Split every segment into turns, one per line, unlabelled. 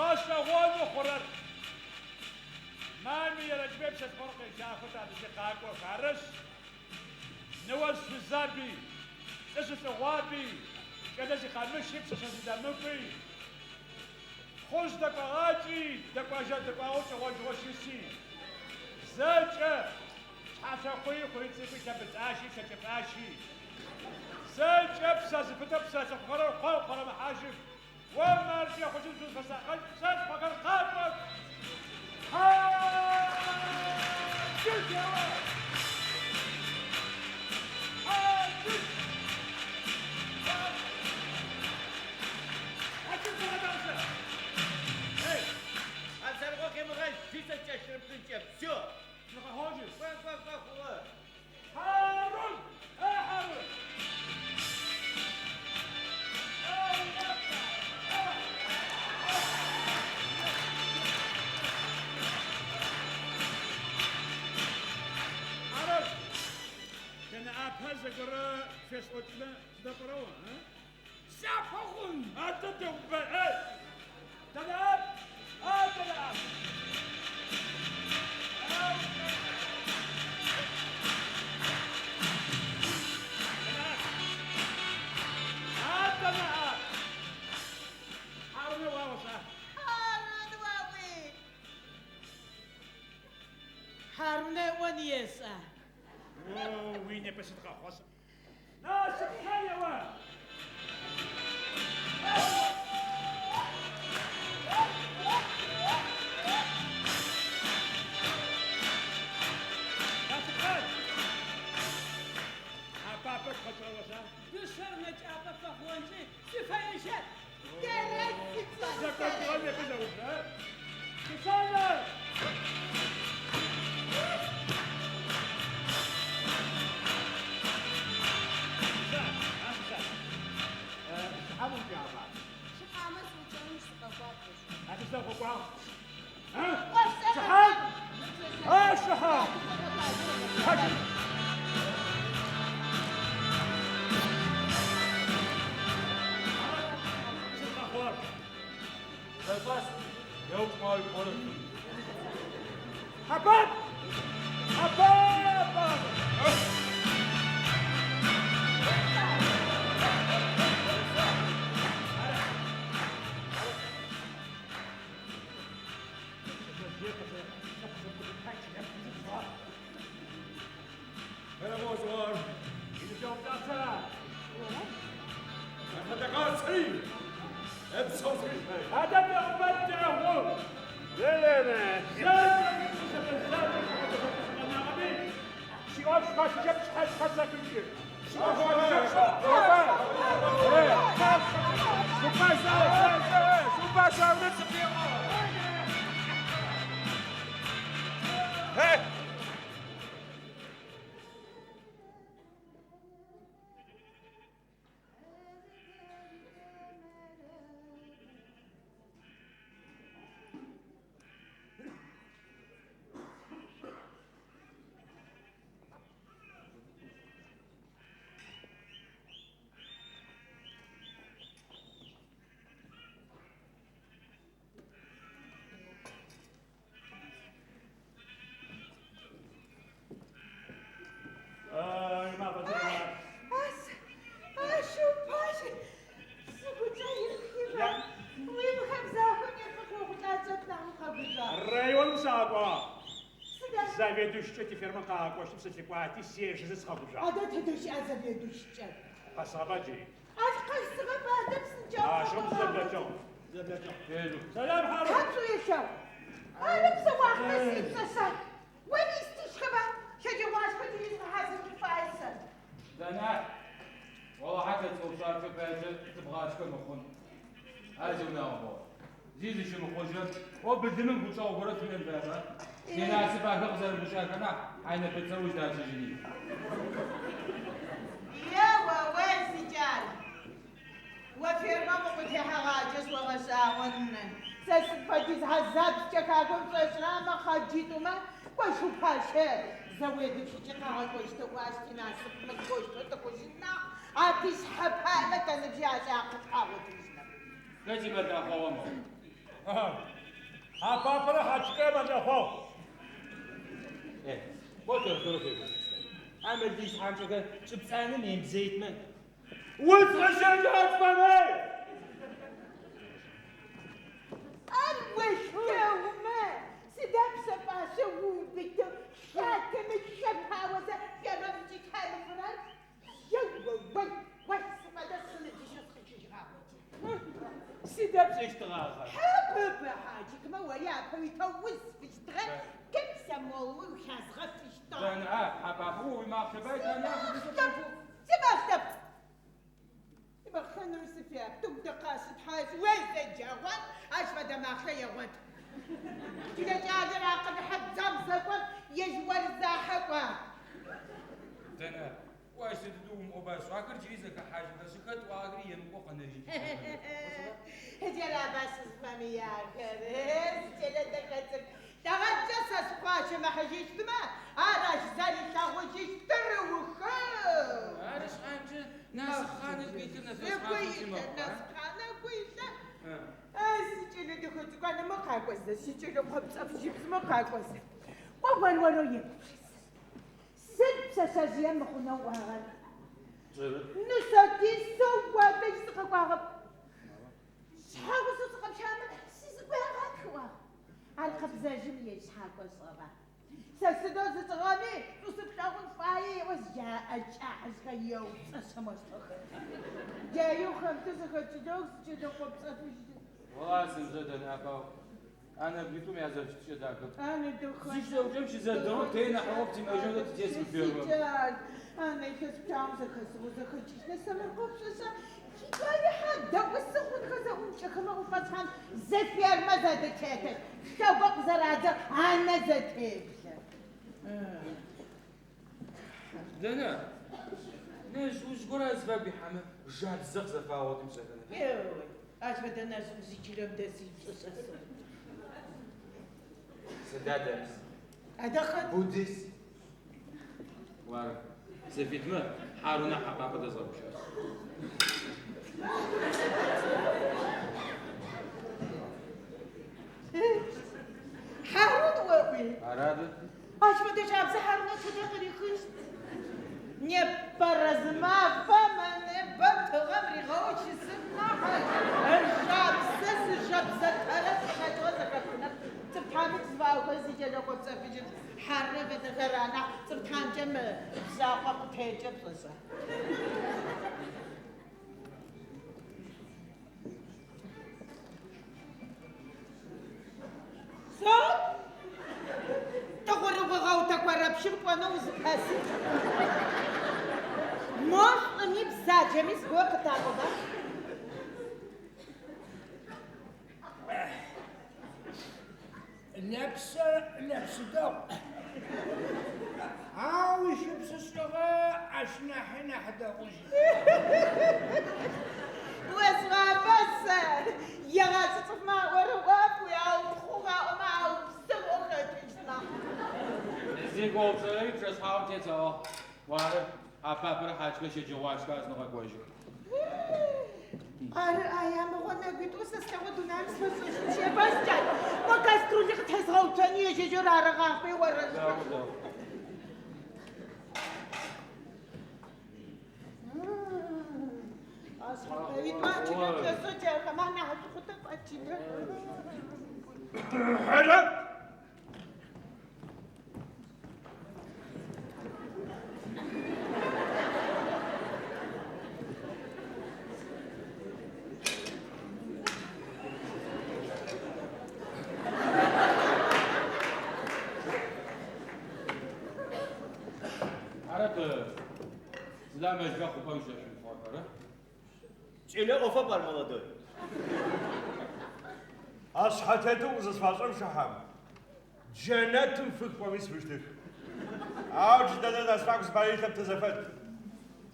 Гъэшӏэгъоны хъурэр. Мами Ерэджыбэ псэлъыхъор къежьахэу тадэжьи къакӏох. Арышъ, ныожъ шъузаби, лӏыжъ лӏыгъуаби, кӏэлэ зикъамыщи, пшъэшъэ зидэмыкӏуи, пхъужъ дэкӏогъакӏи, дэкӏожьэ дэкӏуагъэу кӏэгъожьыгъэу щыси, зэкӏэ, Шъхьэлъэхъуи, Къуйцӏыкӏуи, Лъэбытӏащи, Лъэкӏэпӏащи, зэкӏэ псэ зыпытэу псэлъыхъухэрэр хъоу къэрэмыхьажьых. О марджэ хъужьын шъузфэсакъыжь, псэлъыхъохэр къакӏох! Хьаджыжь еӏо! Хьаджыжь! Хьаджыжь зыгъэдаӏо! Эй!
Хьапсэрыкъо къемыгъэжь, джы сэ кӏэлъырыплъынкӏэ, всё!
Зыгъэхъожьы!
Кӏо, кӏо, кӏо, хъугъэ!
Хьарун! Эй, Хьарун! Хьарун! Тэнэ ӏапэ зэгорэ фесӏокӏмэ, сыда пӏорэ о, а?
Сапэ хъун!
Адэ дэгъубэ, эй! Тэнэ ӏап! А, тэнэ ӏап! Тэнэ ӏап! Хьарунэ уаошӏа?
Хьарун уаӏуи?
Хьарунэ ыӏон ешӏа?
О, уи непэ сыд къэхъугъэ сэ? Насыпхъан еӏо! Насыпхъан! Хьапапэ пхъэкӏыгъэ ошӏа?
Дышъэр нэкӏапӏэ фэхъугъэнкӏи сыфэежьэп.
Тэрэз сицӏэр,
Зэкӏодыгъэ
тэрэз.
непэ зэужрэ. Сусанэ! Сусан, а Сусан. Шыхьам укӏагъа?
Шыхьамэ сыукӏэным сыкъэкӏуагъ.
А Сусан къэкӏуагъ. А?
Кӏо, сэ
Шыхьам! А, Шыхьам! Хьаджы! Сыд къэхъугъэр?
Зэфэс, еупчӏ ма уипхъорэлъфым.
Хьапап! Хьапап!
Merhaba
Иныбджэгъу Адэ дэгъубэ дэгъу! Сиӏоф хэлъкӏэ пшъхьэ схэсэхыкӏы. Сиӏоф
Hey!
Шыупащ, сыгукӏэ ихыгъэ. Уимыхэбзахэу непэ къыохъулӏакӏэп нахь укъэгужъуагъ.
Районым сагъэкӏуагъ.
Сыда?
Заведующкӏэ тифермэ къагъэкӏощтым сылъыкӏуати, сежэзэ сыкъэгужъуагъ.
Адэ тыдэ щыӏа заведующкӏэр?
Къэсыгъэба джыри?
Ащ къэсыгъэба адэ псынкӏэу
Ащыгъум сызэблэкӏыгъ. Сэлам, Хьарун!
Тхьэм шӏу елъэгъу. Ары псэ уахътэ сипшъэшъэ. Ори истыщхэба, щэджэгъуашхэ джыри згъэхьазырын фае сэ.
Дэнахь, олахьэ тэ цӏыф паекӏэ тыбгъашхэ мыхъун. Ар зиунагъо хъугъэ. Зи зыщымыхъужьрэм, о былымым гукӏэгъу горэ фиӏэн фаеба? Синасып ахэр къызэрэгущыӏэхэр нахь, хьайнэпэ цэужь дашӏыжьыни.
Еуэ, уэ, сикӏал. О фермэм укъытехьэгъакӏэ согъэшӏагъон. Сэ сыд фэдиз хьазаб скӏэхахэу пшӏошӏыра мэхъаджитӏумэ, кӏо Шыупащэ заведующыкӏэ къагъэкӏощтэу ащ тинасып мыкӏощтэу тыхъужьын нахь, а тишъхьэпаемэ тэ ныбжьи ашӏакъэ тхьагъотыжьынэп.
Хэти мэлахъуагъэ мэхъу.
Хьапапэрэ Хьачикрэ мэлэхъогъу.
Э, кӏо шъо-шъорэ шъуегупшыс. А мэлищ тхьамыкӏэхэр чӏы пцӏанэм емыбзэитмэ, уц къыщэкӏыгъэ
Ар олъэгъумэ, сыда пшъэ пӏашъэ уубытэу шъуатэм лъэпаозэ фермэм зыкӏытемыфырэр? Еу-о-ой, ой, сыфэдэ сыныбжьыщэу сыкъикӏыжьыгъагъоти.
Сыда пшӏэщтыгъагъэр?
Хьапэпэ Хьаджикмэ ори апэ уитэу узфыщтыгъэ комсомолмэ ухязгъэфыщтыгъ.
Дэнэ, Хьапапэ, о уимахълъэба етӏанэ?
Симахълъэп! Симахълъэп! Симахълъэнэу сыфяп, тыгу къасытхьажь, уезэджэгъон, ащ фэдэ махълъэ егъот. Джырэ кӏалэр акъылыхьэ дзэм зэкӏом, ежь орзахьэ кӏуа.
Дэнэ, о ащ сыдыдэу умыӏоба, шъуахэр джыри зэхэхьажьыхэшъ, хэт ӏуагъэри емыкӏоу къэнэжьын.
Джараба сызфэмыяхэр, сикӏэлэ дэхэ цӏыкӏу. Тагъэкӏэ сэ скъуачэ мэхьыжьыщтмэ, ар ащ зэрилъэгъужьыщтыр ыухыгъ.
Ары шъхьамкӏэ Насыпхъанэ ыгу илъыр
Ыгу
нэфэшъхьафым
илъыр,
кӏымэхъу, а?
Насыпхъанэ ыгу илъыр. Ай, сикӏэлэ дэхэ цӏыкӏу, анэмэ къакӏозэ, сикӏэлэ къопцӏэ фыжьыбзымэ къакӏозэ. Кӏо ор-орэу егупшыс. Сыд пшъэшъэжъые мыхъунэу ӏуагъэр? Нысэдисэу уадэжь сыкъэкӏуагъэп. Шъхьэгъусэу сыкъэпщамэ, сызыгуагъатхыӏуагъ. Ар къэбзэжьым ежь шъхьакӏо шӏыгъэ. Сэ сыдэу зытӏыгъэми, шӏу сыплъэгъун фае еӏо яӏэкӏахьыжьхэр еупцӏэшъэмощтых. Джаеу хэмытэ зэхэкӏыдэу сикӏэлэ къопцӏэ фыжь.
Ола сымжэ Дэнэ, апау. А нэбгитӏум язэфыщытыкӏэ дахэп.
Ане дэхэ.
Зищэукӏэм щызэдыгъэу тэ нахьыгъоп тимыӏэжьэу тэ тытес мы фермэм.
Сикӏал, ане илъэс пчъагъэм зэхэсыгъэу зэхэкӏыжьынэ сэмэркъэу пшӏышъэ, тикӏалэхьа дэгъу сыхъунхэ зэӏункӏэхэмэ уфэшъхьан зы фермэ зэдытетых. Лъэбэкъу зэрадзэ анэ зэтеплъэ.
Дэнэ, нэжъ-ӏужъ горэ азыфагу ихьэмэ, жабзэ къызэфагъотым пшӏэхэнэп.
Еуй, ащ фэдэ нэжъ-ӏужъ чылэм дэси пшӏышъэ сэ.
Сыда дэмыс?
Адэхэ.
Буддист. Уары, сыфитмэ, Хьарунэ Хьапапэ дэзгъэгущыӏэщт.
Хьарун оӏуи.
Арады.
Ащ фэдэ жабзэ Хьарунэ тыдэ къырихыщт. Непэрэ зы мафэм ыныбэ тыгъэм ригъэу щысын нахь. Жабзэ зы жэбзэ тэрэз къыхэкӏыгъэ зэхэпхынэп. Цӏыф тхьамыкӏ зыфаохэр сикӏэлэ къопцӏэ фыжьыбз. Хьарунэ фэдэхэр анахь цӏыф тхьамыкӏэм бжъакъо къытекӏэ пшӏышъэ. Сыд? Тыгъурыгъугъэутэкорэпщым пӏонэу узыпэсы. Мо шӏуми бзаджэми зыгорэ къытаӏоба?
Лэпсыр лэпсы дэгъу. Ау щыпсышӏыгъэ ащ нахьи нахь дэгъужь.
Озгъапэ сэ. Егъашӏэ цӏыфмэ аӏорыӏоп, уяутхъугъаӏомэ аупсыгъэу хэтыщт нахь.
Зигугъу пшӏэрэри пчъэшъхьагъым тетыгъ. Уары, Хьапапэрэ Хьачикрэ щэджэгъуашхэ азынэгъэкӏожьых.
Ары, ай, амыгъо нэгуитӏу сэ слъэгъу дунаим сфэшӏэщт сикӏал. Мо кастрюли къытезгъэуцони ежь-ежьэу рарыгъафи орэшӏэ.
Дэгъу, дэгъу.
Ашъхьапэитӏу ачылэм дэсэу джахэм анахь хъутэп ачылэ.
Хьэлэ!
Арэп, сыда мэзхэ хъупӏэм щэшъумыфыгъэхэрэ?
Кӏэлэ ӏофэп ар молодой.
Ашъхьэтетэу къызысфашӏэм шыхьам. Джэнэтым фых пӏоми сфыщтых. Ау джыдэдэ насфагу зыпари илъэп тызэфэд.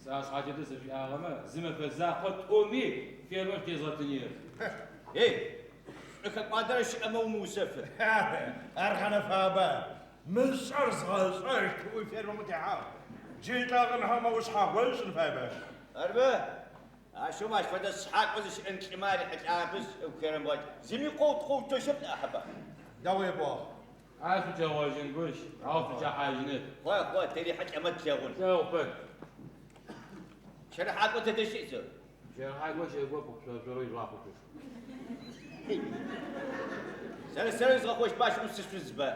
Сэ ашъхьэтетэу сышъуиӏагъэмэ, зы мэфэ закъо тӏоми фермэм тезгъэтыныеп.
Эй, шӏухэкӏуадэрэ щыӏэмэ умыушъэфы.
Ар гъэнэфабэ. Мышӏэр згъэшӏэщт уи фермэм утехьагъ. Джы лӏагъэмхьэмэ ушъхьагъо ышӏын фаеба?
Арба? Ащыгъум ащ фэдэ шъхьакӏо зыщыӏэн лӏымэ арихьылӏагъэпышъ, ыгу херэмыгъэкӏ. Зыми къоу-тхъоуцощэп ныӏа, Хьэба?
Дэгъу епӏуагъ.
Ар шъукӏэгъожьын гущ, ау шъукӏэхьажьынэп.
Хъо, хъо, тырихьылӏэмэ тлъэгъун.
Лъэгъу пэт.
Пщэрыхьакӏо тэдэ щыӏ зэ?
Пщэрыхьакӏо щэкӏо пӏупшъошъорэу ижъугъахъушъущт.
Сэр-сэрэу згъэхъощтба ащыгъум сышъузба?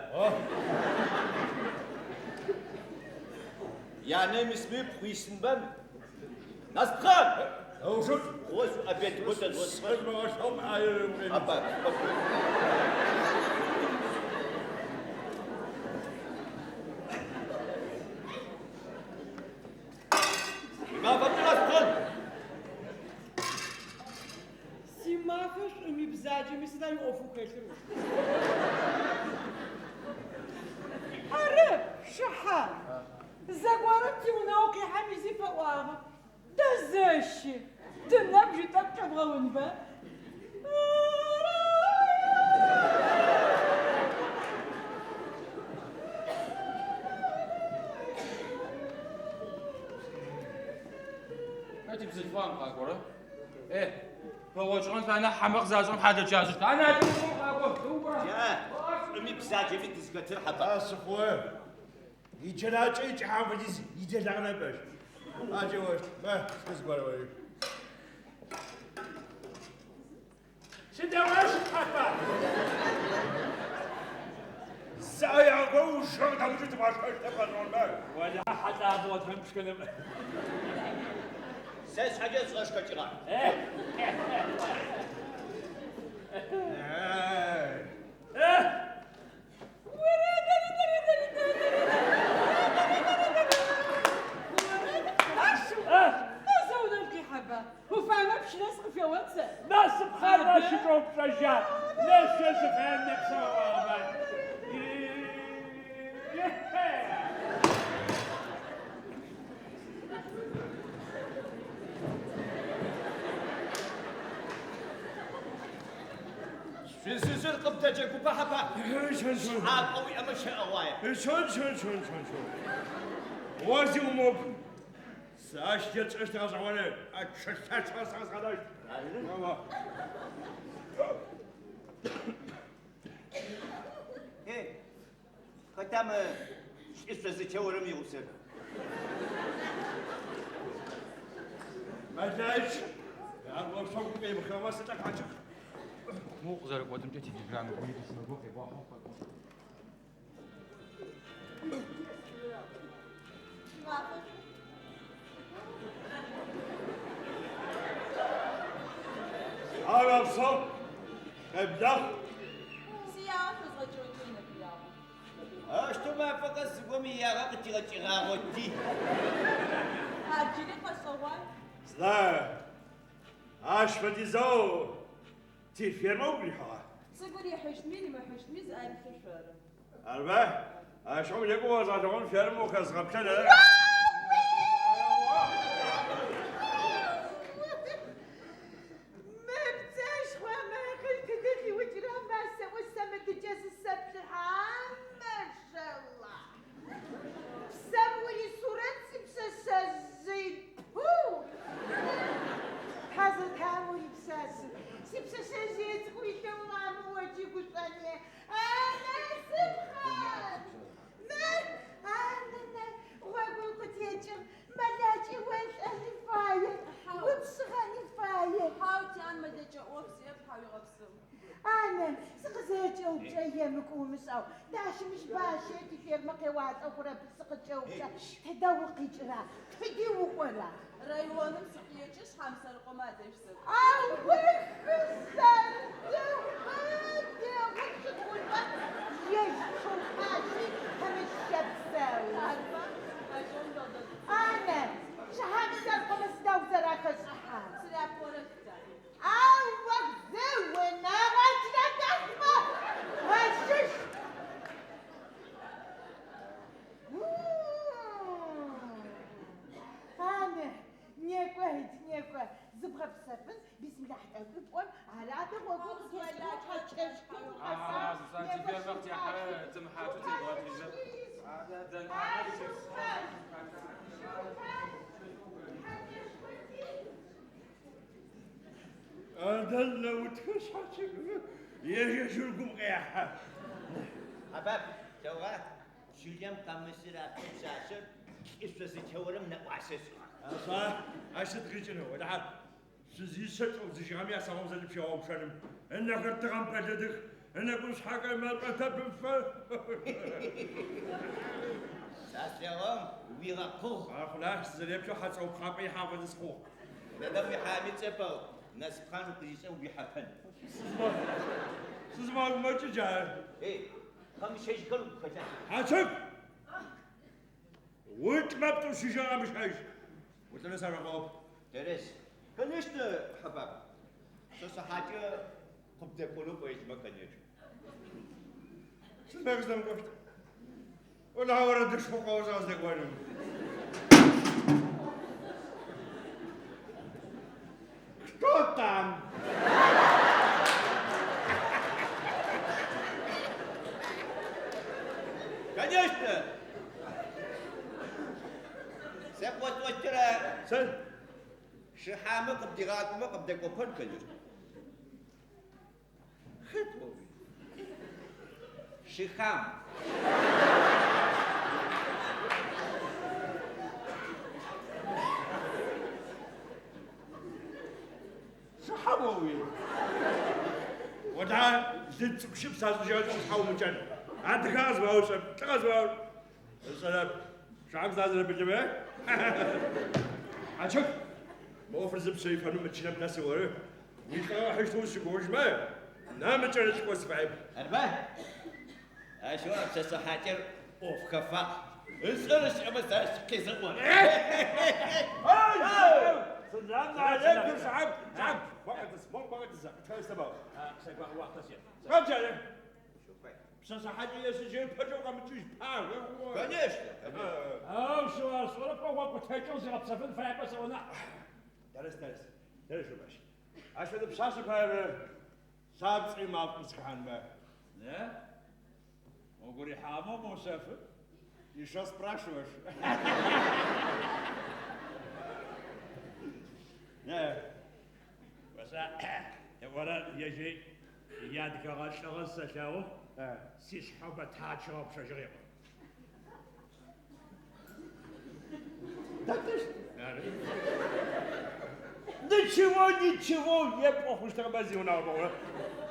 Янэ имысми ыпхъу исынба? Насыпхъан!
Ыужыт!
Хъо, шъуобед го тэжъугъэшӏыгъэ.
Сэзмыгъэшӏэу ӏаер ыгу къемыӏ.
Хьэба, Уимафэ шӏу, Насыпхъан!
Симафэ шӏуми бзаджэми сыда уиӏофэу хэлъыр? Ары, Шыхьам. Зэгорэм тиунагъо къихьэми зи фэӏуагъэп. Тэзэщы. Тынэм жьы тӏэкӏу кӏэбгъэунба?
Хэт ибзылъфыгъа мы къакӏорэр? Э, пэгъокӏыгъэн фае нахь хьэмэ къызашӏэм хьадэ чашӏыщт. Ана, тыукӏо, къакӏо, тыукӏо.
Джа, шӏуми бзаджэми тызхэтыр Хьэба.
А сыхъу. Иджэнакӏэ икӏыхьагъэ фэдиз иделагъэ нэпэщ. Аджэощт, мэ, сыкъызгорэӏо. Сыдэуащ, Хьэба? Заягъэу жыг дэмыкӏыу тыбгъэшхэщтэп къэзгъэнмэ.
Уэлэхьэ хьэлӏамыгъуэ тхэмыпшхыным.
Сэ сшъхьэкӏэ згъэшхэкӏыгъа?
Ашъыу, зэ унэм къихьэба. Уфаемэ пщынэ сыкъыфеон сэ.
Насыпхъан щыкӏэупчӏэжьа? Нэшъо зыфаем нэпсэуагъэба?
Шъузыжъыр къыбдэджэгупэ, Хьэба. Шъхьакӏо уиӏэмэ щэӏэгъуае.
Чон, чон, чон, чон, чон. О зи умыгу. Сэ ащ етшӏэщт гъэшӏэгъоныр. А чъылъэшхэр сэ къэзгъэнэщт.
Э, хэта мы лӏышъо зытеорэм игъусэр?
Мэлэч, ар ошъогу къемыхыгъэмэ сылӏэ къакӏых.
Мо къызэрэкӏодымкӏэ телеграмм гуи письмэ го къебгъахьэу къэкӏо.
Уимафэ шӏу.
Арапсэу, къеблагъ.
Сиягъэ шъозгъэкӏыгъэкӏэ инэбыягъо.
Аущтэу мафэ къэс зыгорэм иягъэ къытигъэкӏыгъагъоти.
Ар джыри къэшӏэгъуай.
Сыда ащ фэдизэу тифермэ угу рихьыгъа?
Сыгу рихьыщтми римыхьыщтми зыӏэ илъыр шъоры.
Арба, ащыгъум некӏо озгъэлъэгъун фермэу ухэзгъэплъэн.
Мы пцэшхъо мэхъыр тыдэ хиукӏырэ мэсэӏо сэ мыдыкӏэ зысэплъыхьэ, машаллах. Псэм урисурэт сипшъэшъэжъый, пу! Тхьэзэтам урипшъашъ. Сипшъэшъэжъые цӏыкӏу илъэгъугъамэ оджи гушӏоне. А, Насыпхъан! Мы, а, нынэ, гъогум къытекӏыгъ, мэлакӏи олӏэни фае, упшъыгъэни фае.
Хьау, тян, мэлэкӏэ ӏоф сиӏэп, тхьауегъэпсэу.
Анэ, сыкъызэкӏэупчӏэ емыкӏу умышӏэу. Дащымыщ бащэ тифермэ къеуалӏэ хъурэп, сыкъыкӏэупчӏэ. Тыдэ укъикӏыра? Тыди укӏора?
Районым сыкъекӏы, Шъхьамсэрыкъомэ адэжь сэкӏо.
Ау ухысэрдыгъэ дэгъу щытхъулӏэ ежь Шыупащи тэмыщ щэпсэу.
Арба, ащыгъум дэгъу дэд.
Анэ, Шъхьамсэрыкъомэ сыда узэрахэшӏыхьа?
Сыряпхъорэлъф, тян.
Ау зы унагъо чылэдэсмэ ащыщ. Анэ, некӏо, некӏо, зыбгъэпсэфын, бисмилахь тӏэкӏуи пӏон, ары адэ гъогум къытекӏыгъэу хьакӏэщкум
А, Сусан, тифермэ къытехьэрэ тымыхьакӏэу тедгъэтыжьрэп.
Адэ нэутхэ шъхьачык, ежь-ежьыр гум къехьэ.
Хьэбаб, плъэгъугъа? Чылэм къэмысырэ апэ пшъашъэр лӏышъо зытеорэм нэӏуасэ ышӏыгъ.
Аша, ащ сыд къикӏынэу, олахьэ шъузищэ чӏэудзыжьыгъэми а сэгъум зэкӏыпщигъэгъупшэным. Ынэхэр тыгъэм пэлыдых, ынэкӏушъхьэхэр мэшӏо тэпым фэ.
Сэ слъэгъугъэм уигъэкъугъ.
Ар хъуна, сызэреплъэу хьэ цӏэупхъапӏэ ихьагъ фэдэ сыхъугъ.
Тэдэ уихьами цӏэпэу, Насыпхъан укъызишӏэм уихьэпэн.
Сызымыгъэгумэкӏы джары.
Эй, къэмыщэжьхэр угу хэлъа?
Хьацык! Улӏмэ птӏупщыжьыгъ къэмыщэжь. Улӏыныр сэрыхъоп.
Тэрэз. Конечно, Хьэбаб. Пшъэшъэ хьакӏэ къыбдэкӏонэу пӏоищтмэ, конечно.
Сыд пае къыздэмыкӏощт? Олахьэ орэдышхо къэозэ къыздэкӏоным. Кто там?
Конечно! Сэ къосӏощтыр
Сэ?
Шыхьамэ къыбдигъакӏомэ къыбдэкӏопэн, конечно. Хэт о уи? Шыхьам.
Шыхьам о уи? Олахьэ лы цӏыкӏу щыпс ашӏыжьыгъэкӏэ ушъхьаумыкӏэн. Адыгэ къэзгъэушӏэп, лӏы къэзгъэушӏ. Ышӏэрэп. Шыхьам сазэрэпылъымэ? Ачык! Мы ӏофыр зыпшъэ ифэнэу мы чылэм дэсыр оры. Уилӏыгъэ къыхьыщтэу узщыгугъыжьмэ, нэмыкӏ лӏыкӏо сыфаеп.
Арба? Ащыгъум а пшъэшъэ хьакӏэр ӏоф хэфагъ. Ышӏэрэ щыӏэмэ сэ ащ къезгъэӏон.
Сэлам алейкум, Шыхьам! Шыхьам! Мо къэтӏыс, мо къэтӏыс, къытхэстэба. Къэджары! Пшъэшъэ хьакӏэ ешӏыжьы ыпэкӏэ укъэмыкӏыжь, пагэ.
Конечно, конечно.
Ау сшӏэрэп гъогу текӏэу зигъэпсэфын фаепӏэ сэӏо нахь.
Тэрэз, тэрэз, тэрэз, Шыупащ. Ащ фэдэ пшъашъэ пае лъапцӏи машӏом сыхэхьанба?
Не? Угу рихьыгъэмэ умыушъэфы.
Еще спрашиваешь? Не.
Ошӏа, ыӏорэр ежьи иадыгэгъэ лӏыгъэ сэлъэгъу, сишъхьэубэтагъэ тщыгъэгъупшэжьыгъ еӏо.
Да ты что? Ничего, ничего, епӏо хъущтыгъэба зиунагъо бэгъурэ.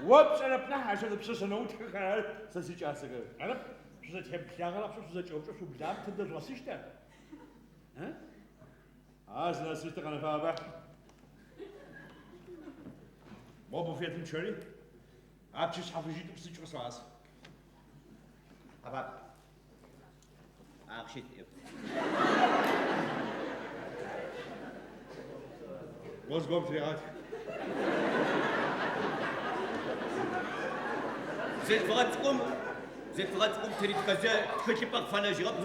О пшӏэрэп нахь ащ фэдэ пшъэшъэ нэутхэхэр ары сэ сикӏасэхэр.
Арэп, шъузэтемыплъагъэр апшъэ шъузэкӏэупчӏэ шъублам тыдэ жъугъэсыщта?
Ар зынэсыщтыр къэнэфагъэба? Мо буфетым чъэри, апчы шъхьэфыжьитӏу псынкӏэу къысфэгъэс.
Хьэбаб. Ахъщэ тиӏэп.
Мо зыгорэм тырегъатх.
Бзылъфыгъэ цӏыкӏум бзылъфыгъэ цӏыкӏум тыритхэзэ тхылъыпӏэ къыфэнэжьыгъэп.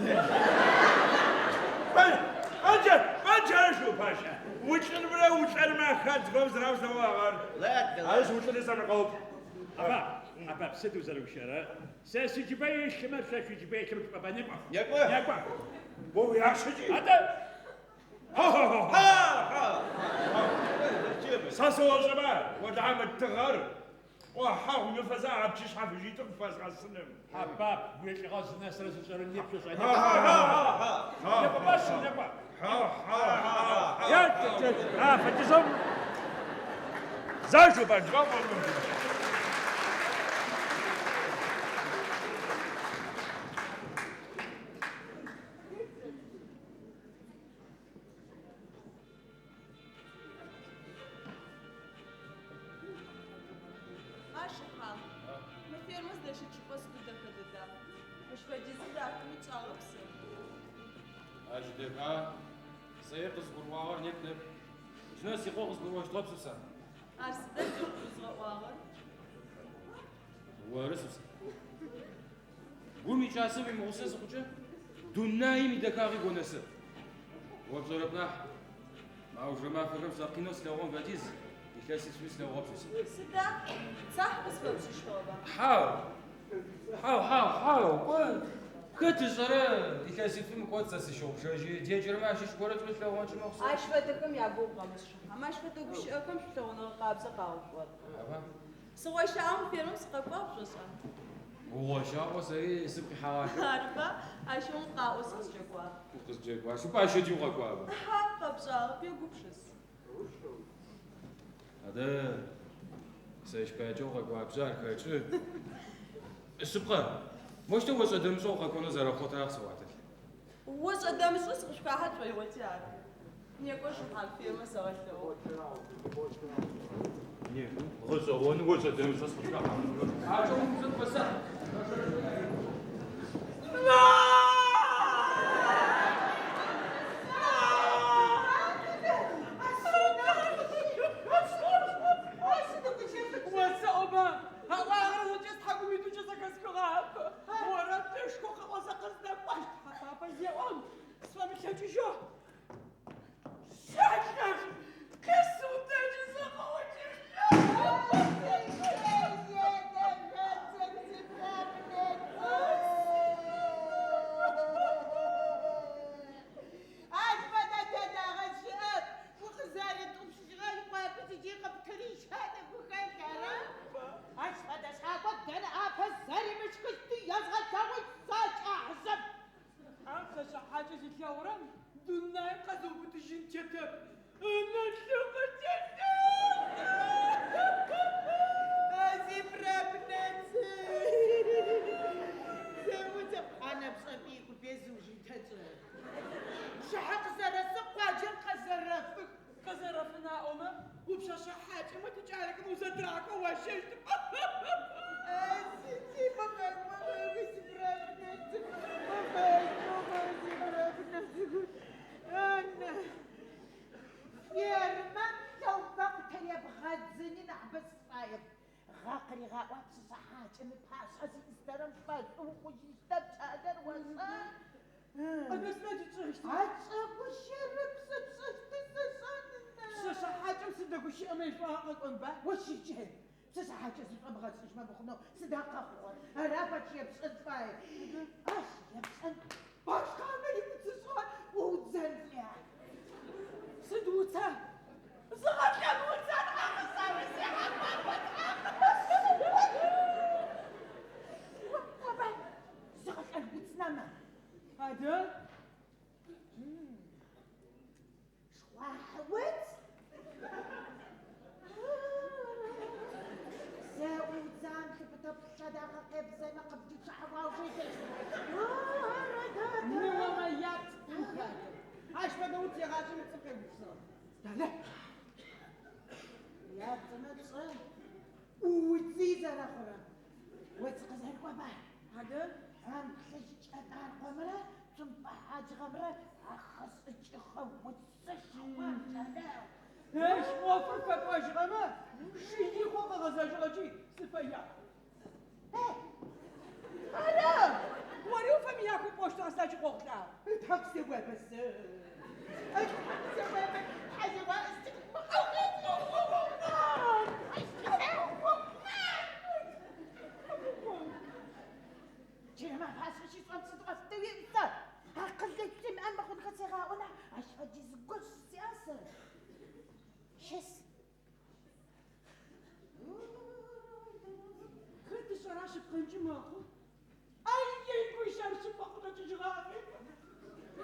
Къаджэ, къаджэ, Шыупащэ. Улӏынымрэ улӏэнымрэ хэт зыгорэм зэраусэгъагъэр.
Ладно,
Арышъ, улӏыныр сэмэркъэуп.
Аба, аба, сыд узэрэгущыӏэрэр? Сэ сиджыбэ илъымэ, шъо шъуиджыбэ илъым чӏыпӏэба некӏох.
Некӏо.
Некӏо.
О уиахъщэкӏи.
Адэ!
Хьа-хьа-хьа! Хьа-хьа! Сэ сыошӏэмэ, олахьэ мы тыгъэр къохьэгъу имыфэзэ апчы шъхьэфыжьитӏу къыпфэзгъэсыным.
Хьэбаб, уилӏыгъэ зынэсырэ зышӏэрэ непшъо шӏэ.
Хьа-хьа-хьа!
Некӏо, ба шъыу, некӏо.
Хьа-хьа-хьа!
Я, а, фэдизэу.
Зэ, Шыупащ,
А Шыхьам, мы фермэ зыдэщыт чӏыпӏэ сыдэу дэхэ дэда. Мыщ фэдизыр дахэми тшӏагъэп сэ.
Ащ дэха, сэри къызгурыӏуагъэр неп-неп. Джы нэс икъоу къызгурыӏощтыгъэп, Сусан.
Ар сыда джы къыбгурызгъэӏуагъэр?
Оры, Сусан. Гум икӏасэ уимыгъусэ зыхъукӏэ, дунаим идэхагъи гонэсы. О пшӏэрэп нахь, мы аужырэ мафэхэм сэ къинэу слъэгъугъэм фэдиз илъэситфми слъэгъугъэп, Сусан.
Сыда? Цахь къысфэпшӏыщтыгъэба?
Хьау, хьау, хьау, хьау, кӏо. Хэт ышӏэрэ, илъэситфым ыкӏоцӏ сэ сыщыгъупшэжьи, деджэрэмэ ащыщ горэ шӏу тлъэгъункӏи мэхъу сэ.
Ащ фэдэхэм ягугъу къэмышӏ. Амэ ащ фэдэ гущыӏэхэм шӏулъэгъуныгъэ къабзэ къагъэшӏугъэп.
Ара?
Сыгъощагъэу мы фермэм сыкъэкӏуагъ пшӏошӏа?
Угъощагъэу сэри сыгу къихьэгъахэп.
Арыба, ащыгъум къаӏо сыкъызкӏэкӏуагъ.
Укъызкӏэкӏуагъ. Шъыпкъэ ащ ыджи укъэкӏуагъэба?
Хьа, къэпшӏагъэп, егупшыс.
Адэ, сэщ паекӏэ укъэкӏуапкӏэ ар хэкӏы. Шъыпкъэ, моущтэу ошӏэ-дэмышӏэу укъэкӏонэу зэрэхъугъэр тара къысэӏуатэлъ?
Ошӏэ-дэмышӏэу сыкъышъухахьэ тшӏоигъоти ары. Некӏо, Шыхьам, фермэр сэгъэлъэгъу.
Некӏо, гъэшӏэгъоны ошӏэ-дэмышӏэу сыкъышъухахьэ. Хьакӏэ упшӏэ фэсакъ.
Осэӏоба, аӏуагъэр зэкӏэ стхьакӏумитӏукӏэ зэхэсхыгъап. Орэдышхо къыӏозэ къыздэкӏощт Хьэпапэ зеӏом, сфэмылъэкӏыжьэу щэлъэр къисыутэкӏызэ къыӏукӏыжьыгъ.
Ащ фэдэ дэдагъэ щыӏэп. Укъызэрытӏупщыжьыгъэр къуапэ зыкӏи къыптырищэн гухэлъ ара? Ащ фэдэ шъхьакӏо дэнэ ӏапэ зэримышхыщтыр езгъэлъэгъущт сэ кӏахьыжъым.
Хьэм пшъэшъэ хьакӏэ зилъэгъурэм дунаим къэзыубытыжьын тетэп. Ынэ лъы къыкӏэлъэӏу.
Пчыхьэ къызэрэсэу къуаджэм къэзэрэфых.
Къэзэрэфын аӏомэ, упшъэшъэ хьакӏэмэ тикӏалэхэм узэдрахэу уащэщт.
Фермэм лъэубэкъу тыребгъэдзыни нахьыбэ сыфаеп. Гъэ къыригъаӏуа пшъэшъэ хьакӏэм ыпашъхьэ зиӏыстэрэм фэшӏу ухъужьыщтэп, кӏалэр ошӏа?
Адэ сыда джы тшӏэщтыр?
А чӏэгущэрэп сэ пшӏэщтыр сэ шӏэнына.
Пшъэшъэ хьакӏэм сыдэгущыӏэмэ ишӏуагъэ къэкӏонба?
Ощыджэ, пшъэшъэ хьакӏэ зышӏобгъэшӏыжьмэ мыхъунэу сыда къэхъугъэр? Ара пэпчъ епшӏэн фае. Ащ епшӏэн башкъанэ иуцышӏэ уудзэн фая.
Сыд уца? Зыгъэлъэн уца тхьамысауи сихьапапэ.
Оба, зыгъэлӏэн уц нэмэ.
Адэ?
Шхъуахь уц? Сэ удзам лъыпытэу плъэдагъэ къебзэмэ къыбдичъыхьэуаужэжьэщт.
Ныомэ ят ухадэ. Ащ фэдэ уц егъашӏэм ыцӏэ къеупсыгъэп. Далэ.
Япцӏымэ пшӏэ, ӏуудзи зэрэхъурэм. Уц къызэрыкӏоба?
Адэ?
Хьэм плъыжь кӏэтӏаркъомрэ цумпӏэ хьаджыгъэмрэ ахэшӏыкӏыгъэ уцышхо кӏэлэ.
Ащ ӏофыр фэкӏожьыгъэмэ, шыихъо къыгъэзэжьыгъэкӏи сыфэяп. Ара! Ори уфэмыяхэу пӏощтыгъэ сыда джы къохъулӏагъ?
Тхьэ къысеуабэ сэ. Тхьэ къысеуабэ, Тхьэ зеуа Джырэмэ апашъхьэ щысӏон сыд ӏоф тыуиӏ сэ? Акъылы симыӏэ мыхъунхэр сегъаӏо нахь, ащ фэдиз гушъ сиӏа сэ? Щыс.
Хэт ышӏэра шъыпкъэнкӏи мэхъу. Ай, гущэр шъыпкъэ къычӏэкӏыжьыгъагъи.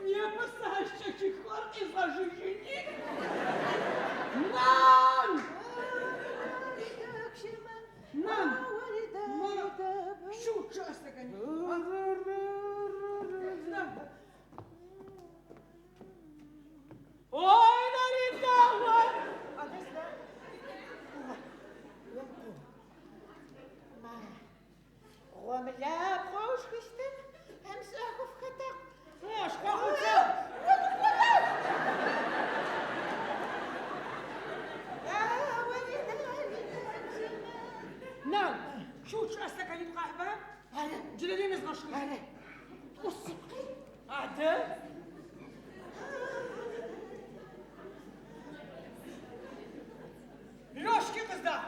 Непэ сэ ащ кӏэкӏыхыгъэр къезгъэжьыжьыни. Нан! Нан! Шыу чъыӏэ стэкани. Нан! Ой, Нарида, ой!
Адэ сыда? Ма, гъомылапхъэу шхыщтым ымышӏэхэу фхэтэкъу.
О, шхъуахъуцэ! Нан! Шыу чъыӏэ стэканитӏу къахьба?
Ары,
Джырэри нэзгъэшхыщт.
ары. Усыпкъи.
Адэ? Лёшки къыздахь!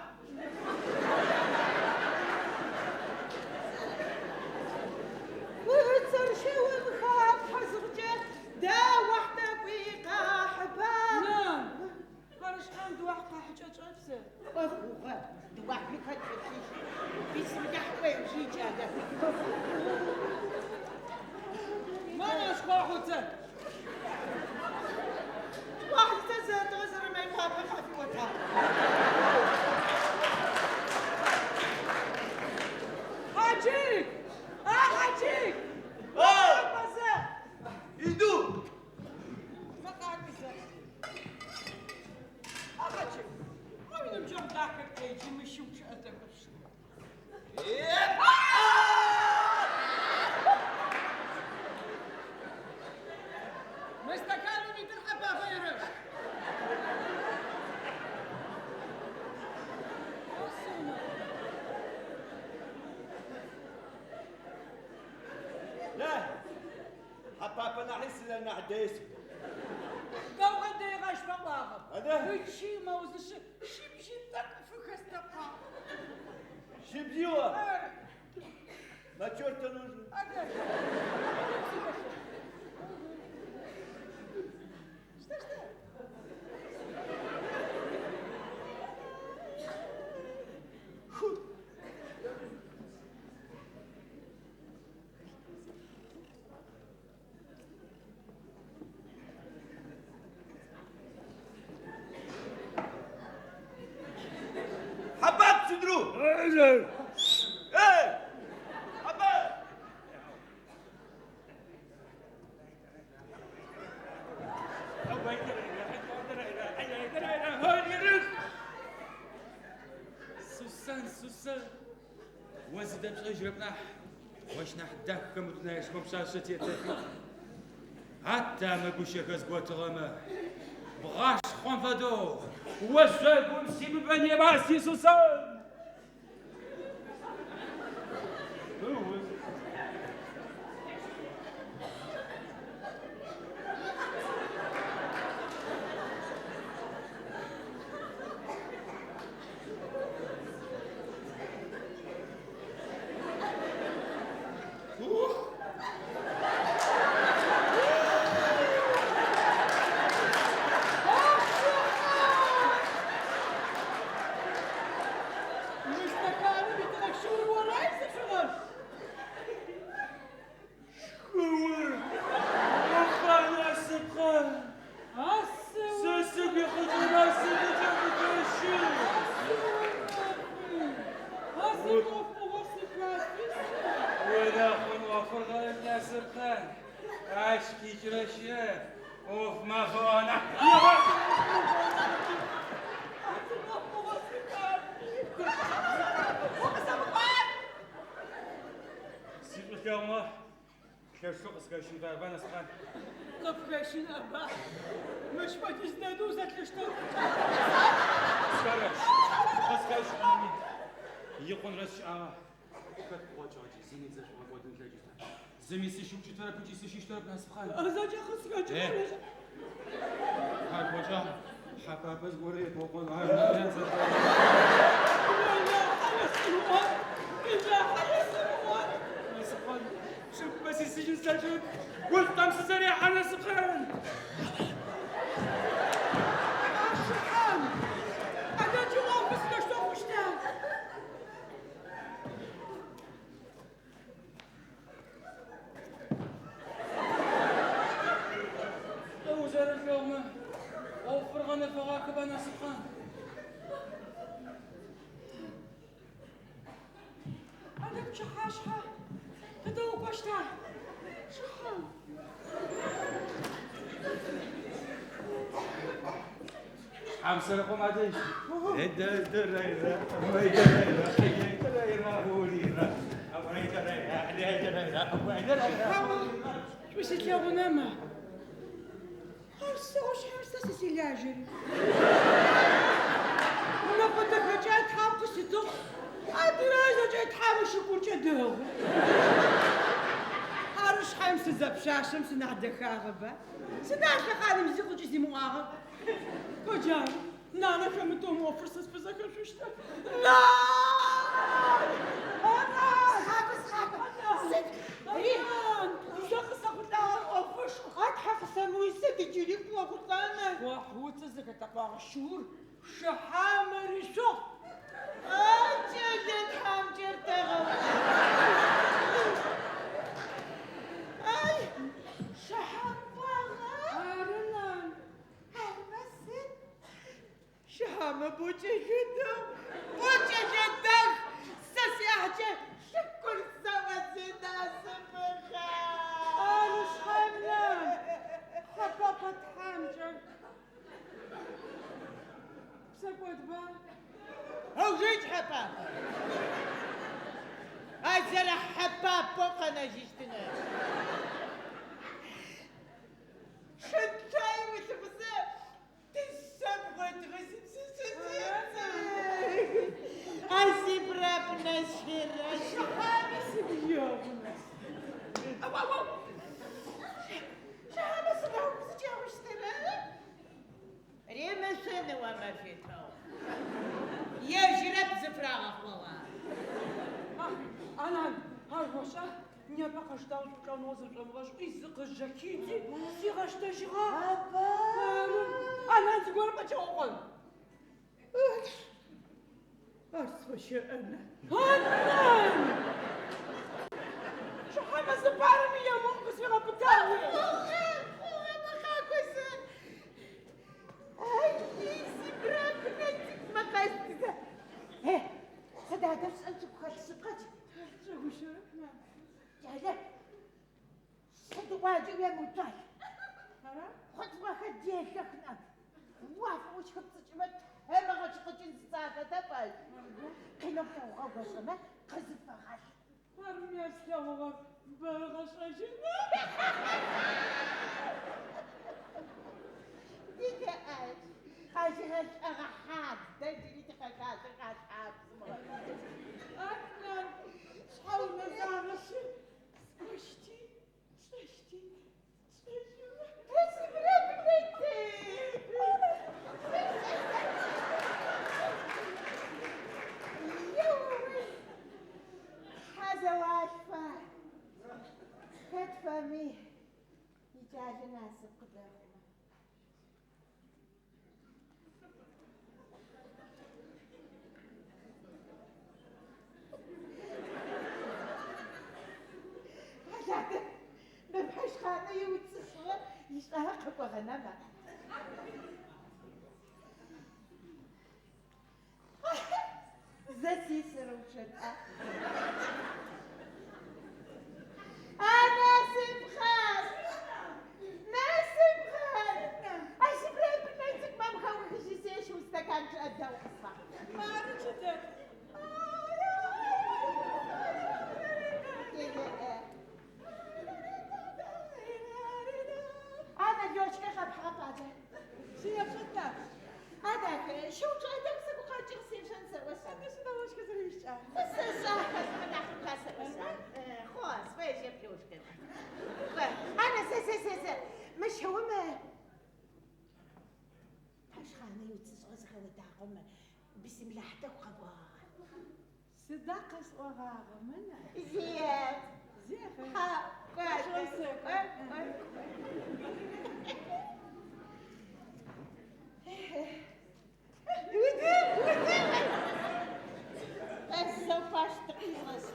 Мана шхъуахъуцэ.
Уахътэ зэтыгъэ зэрэмэйкъуапэ къафиӏотагъ.
Хьаджик! А, Хьаджик!
Къакӏозэ!
Иду!
Мы къакӏозэ. А, Хьаджик, мо уиныбджэгъу дахэр къеджи, мы щыу чъыӏэ тӏэкӏур шхы. Мы стаканым итыр Хьэпапэ ерэшх. О, сына.
Ла! Хьэпапэ нахьи сызэрэнахь дэис.
Дэгъу дэигъэ шъуаӏуагъэп.
Адэ?
Ычый мэузышъы, щыбжьый тӏэкӏу фыхэстэкъуагъ.
Щыбжьыо!
Ары.
На черта нужно.
Адэ. Что, что?
Хьэпап сыдру! Эй! Хьэпап!
Сусан, Сусан, о зыдэпшӏэжьырэп нахь, ощ нахь дахэ мы дунаишхом пшъашъэ тетэпи. Атамэ гущэхэр зготыгъэмэ, бгъашхъом фэдэу, ошъогум сибыбэнеба, си Сусан!
Мы стаканым итыгъэ щыур ора зышъугъэр?
Шхыур! Охъа насыпхъан!
Асыу.
Сэ сыгу ихъыкӏымэ сыкъыкӏэмыкӏэщы! Унэхъун ӏофыр гъэрет насыпхъан! Ащ къикӏырэ щыӏэп, ӏоф мафэ нахь. Сишӏулъэгъумэ лъэшэу къысхэщын фаеба, Насыпхъан?
Къыпхэщынэба? Мыщ фэдиз дэдэу зэлъыщтыр.
Къысхэрэщ, къысхэщынми, икъунрэ сщыӏагъэ. Хэт пкъокӏыгъэкӏи зыми зэшӏугъэкӏодын ылъэкӏыщтэп. Зыми сыщыукӏытэрэп ыкӏи сыщыщтэрэп, Насыпхъан.
Зэкӏэ къысхэкӏыгъэр.
Хьакӏокӏэ, Хьэпапэ зыгорэ епӏокъон. Насыпхъан, чӏыпӏэ сисыжьын слъэкӏырэп. Гушӏом сызэрехьэ, Насыпхъан!
Ашыхьам! Адэ джы ӏофы сыдэущтэу хъущта?
Узэрэлъэгъумэ, ӏофыр гъэнэфэгъахэба, Насыпхъан?
Адэ пчыхьашъхьэ тыдэ укӏощта? Шыхьам!
Хьамсэрэкъом адэжь.
Шӏу силъэгъунэмэ. Ар сыгъо шъхьэм сэ сызилажьэри. Нэпэ дэхэкӏае Тхьам къыситыгъ. Адырэ зэкӏэ Тхьам ишыкуркӏэ дэгъу. Ары шъхьэм сызэпшъашъэм сынахь дэхагъэба? Сыда лъэхъаным зи къыкӏызимыӏуагъэр? Коджар, нанэ хэмытэу мы ӏофыр сэ сфызэхэшъущтэп. Нан!
Схьапэ, схьапэ. Сыд?
Нан! Сэ къысэхъулӏагъэр ӏофышху.
А Тхьэ къысэмыуи сыд ыджыри къыохъулӏэнэ?
Охъуцэ зыхэтэкъуагъэ щыур Шыхьамэ ришъугъ.
А кӏэлэ тхьамыкӏэр тэгъэуӏэ. Хьэпапэу къэнэжьыщтынэ. Шэнтжъае улъыхъузэ, дышъэ бгъотыгъэ сипшъэшъэжъые цӏыкӏу. Ай, сибрабнэ щырэ.
Шыхьами сибжьэгъумэ.
Ау, ау, ау! Шыхьамэ сыда угу зыкӏягъущтырэр? Ремышъо ныо мэфитэу. Ежьырэп зыфырагъэхъугъэр.
Анан, ар ошӏа? Непэ къэштагъ шӏучӏэныгъо зышӏомыгъэшӏ ӏуи зыкъызжэхидзи, сигъэщтэжьыгъагъ.
Аба!
Ары. Анан зыгорэм къыкӏэӏукъон.
Ар сфэщэӏэна?
Анан! Шыхьамэ зыпарэми емыӏу къысфигъэпытагъ.
Хъугъэ, хъугъэ, мэкъакӏо сэ. Ай, сибрабнэ цӏыкӏу мэкъэстызэ. Э, сыд адэ пшӏэн цӏыкӏу хэлъ шъыпкъэкӏ?
Сшӏэгущэрэп, нан.
Кӏалэ, сыд ӏуакӏэ уемыуцуалъ?
Ара?
Хъулъфыгъэхэр делэх ныӏэп. Уафэ ущхыпцӏыкӏымэ, ымыгъэчъыкъыкӏын зыцахэтэп ащ. Къинэу плъэгъугъэ гошӏэмэ, къызыфэгъалъ.
Армэ слъэгъугъэр бэ ыгъэшӏэжьын.
Дидэӏэщ, ащ ыгъэшӏэгъэ хьадэ джыри тикъэхалъэ халъхьабзымыгъэ.
Анан, шъхьэунэзагъэшъы, сӏощти, сшӏэщти, сшӏэжьыгъэ.
Хьазэуалъфа, хэт фэми, икӏалэ насып къыдэхъумэ. Алатэ, мы Пэшхъанэ иуцышъыгъэ ишӏагъэ къэкӏогъэнэба? Зэ сисэрэучъэтӏа. А насыпхъан! Насыпхъан! Ащ сибрабынэ цӏыкӏумэ мыхэухыжьи стакан чъыӏэ дэгъу къысфахь.
Мары джыдэд.
Ана лёчкэ къэпхьыгъэ пӏалэ.
Синэпшӏэта.
А дахэ, шыу чъыӏэ дэгъу сыгу къэкӏыгъ сешъон сэӏошъ.
Адэ сыда ложкэ зэришӏа?
Сэшӏа, нахь къасэӏошъ. Хъо, сфэжьэп лёчкэ. Ана, сэ, сэ, сэ, сэ. Мы шыум Пэшхъанэ иуцышӏыгъэ зыхэодагъэмэ, бисмилахь тӏэкӏу къэпӏогъагъэ.
Сыда къэсӏогъагъэмэ, нан?
Зиеп.
Зиеп.
Хьа, кӏо, кӏо, кӏо, кӏо. Удым, удым! Къэсэу пащтыкъ изгъэшӏ.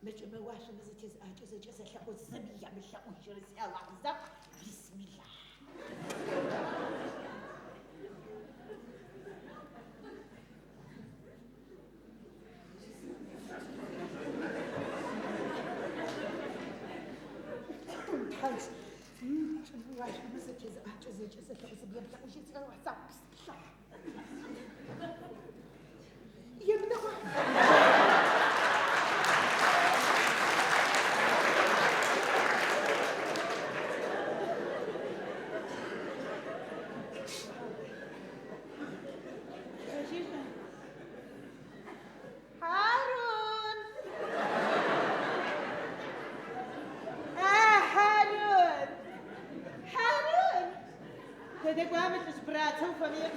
Мыкӏымэ уашъомэ зэтезыӏакӏэ зэкӏэ зэлъэӏу зыми ямылъэӏужьырэ си Алахь закъу, бисмилахь. Тхьэш, мыкӏымэ уашъомэ зэтезыӏакӏэ зэкӏэ зэлъэӏу зыми ямылъэӏужьырэ си Алахь закъу, бисмилахь. Емынэӏуа. Harun! А, Харун! Харун! Тэдэ кӏуамэ лӏыжь братцэ уфэмые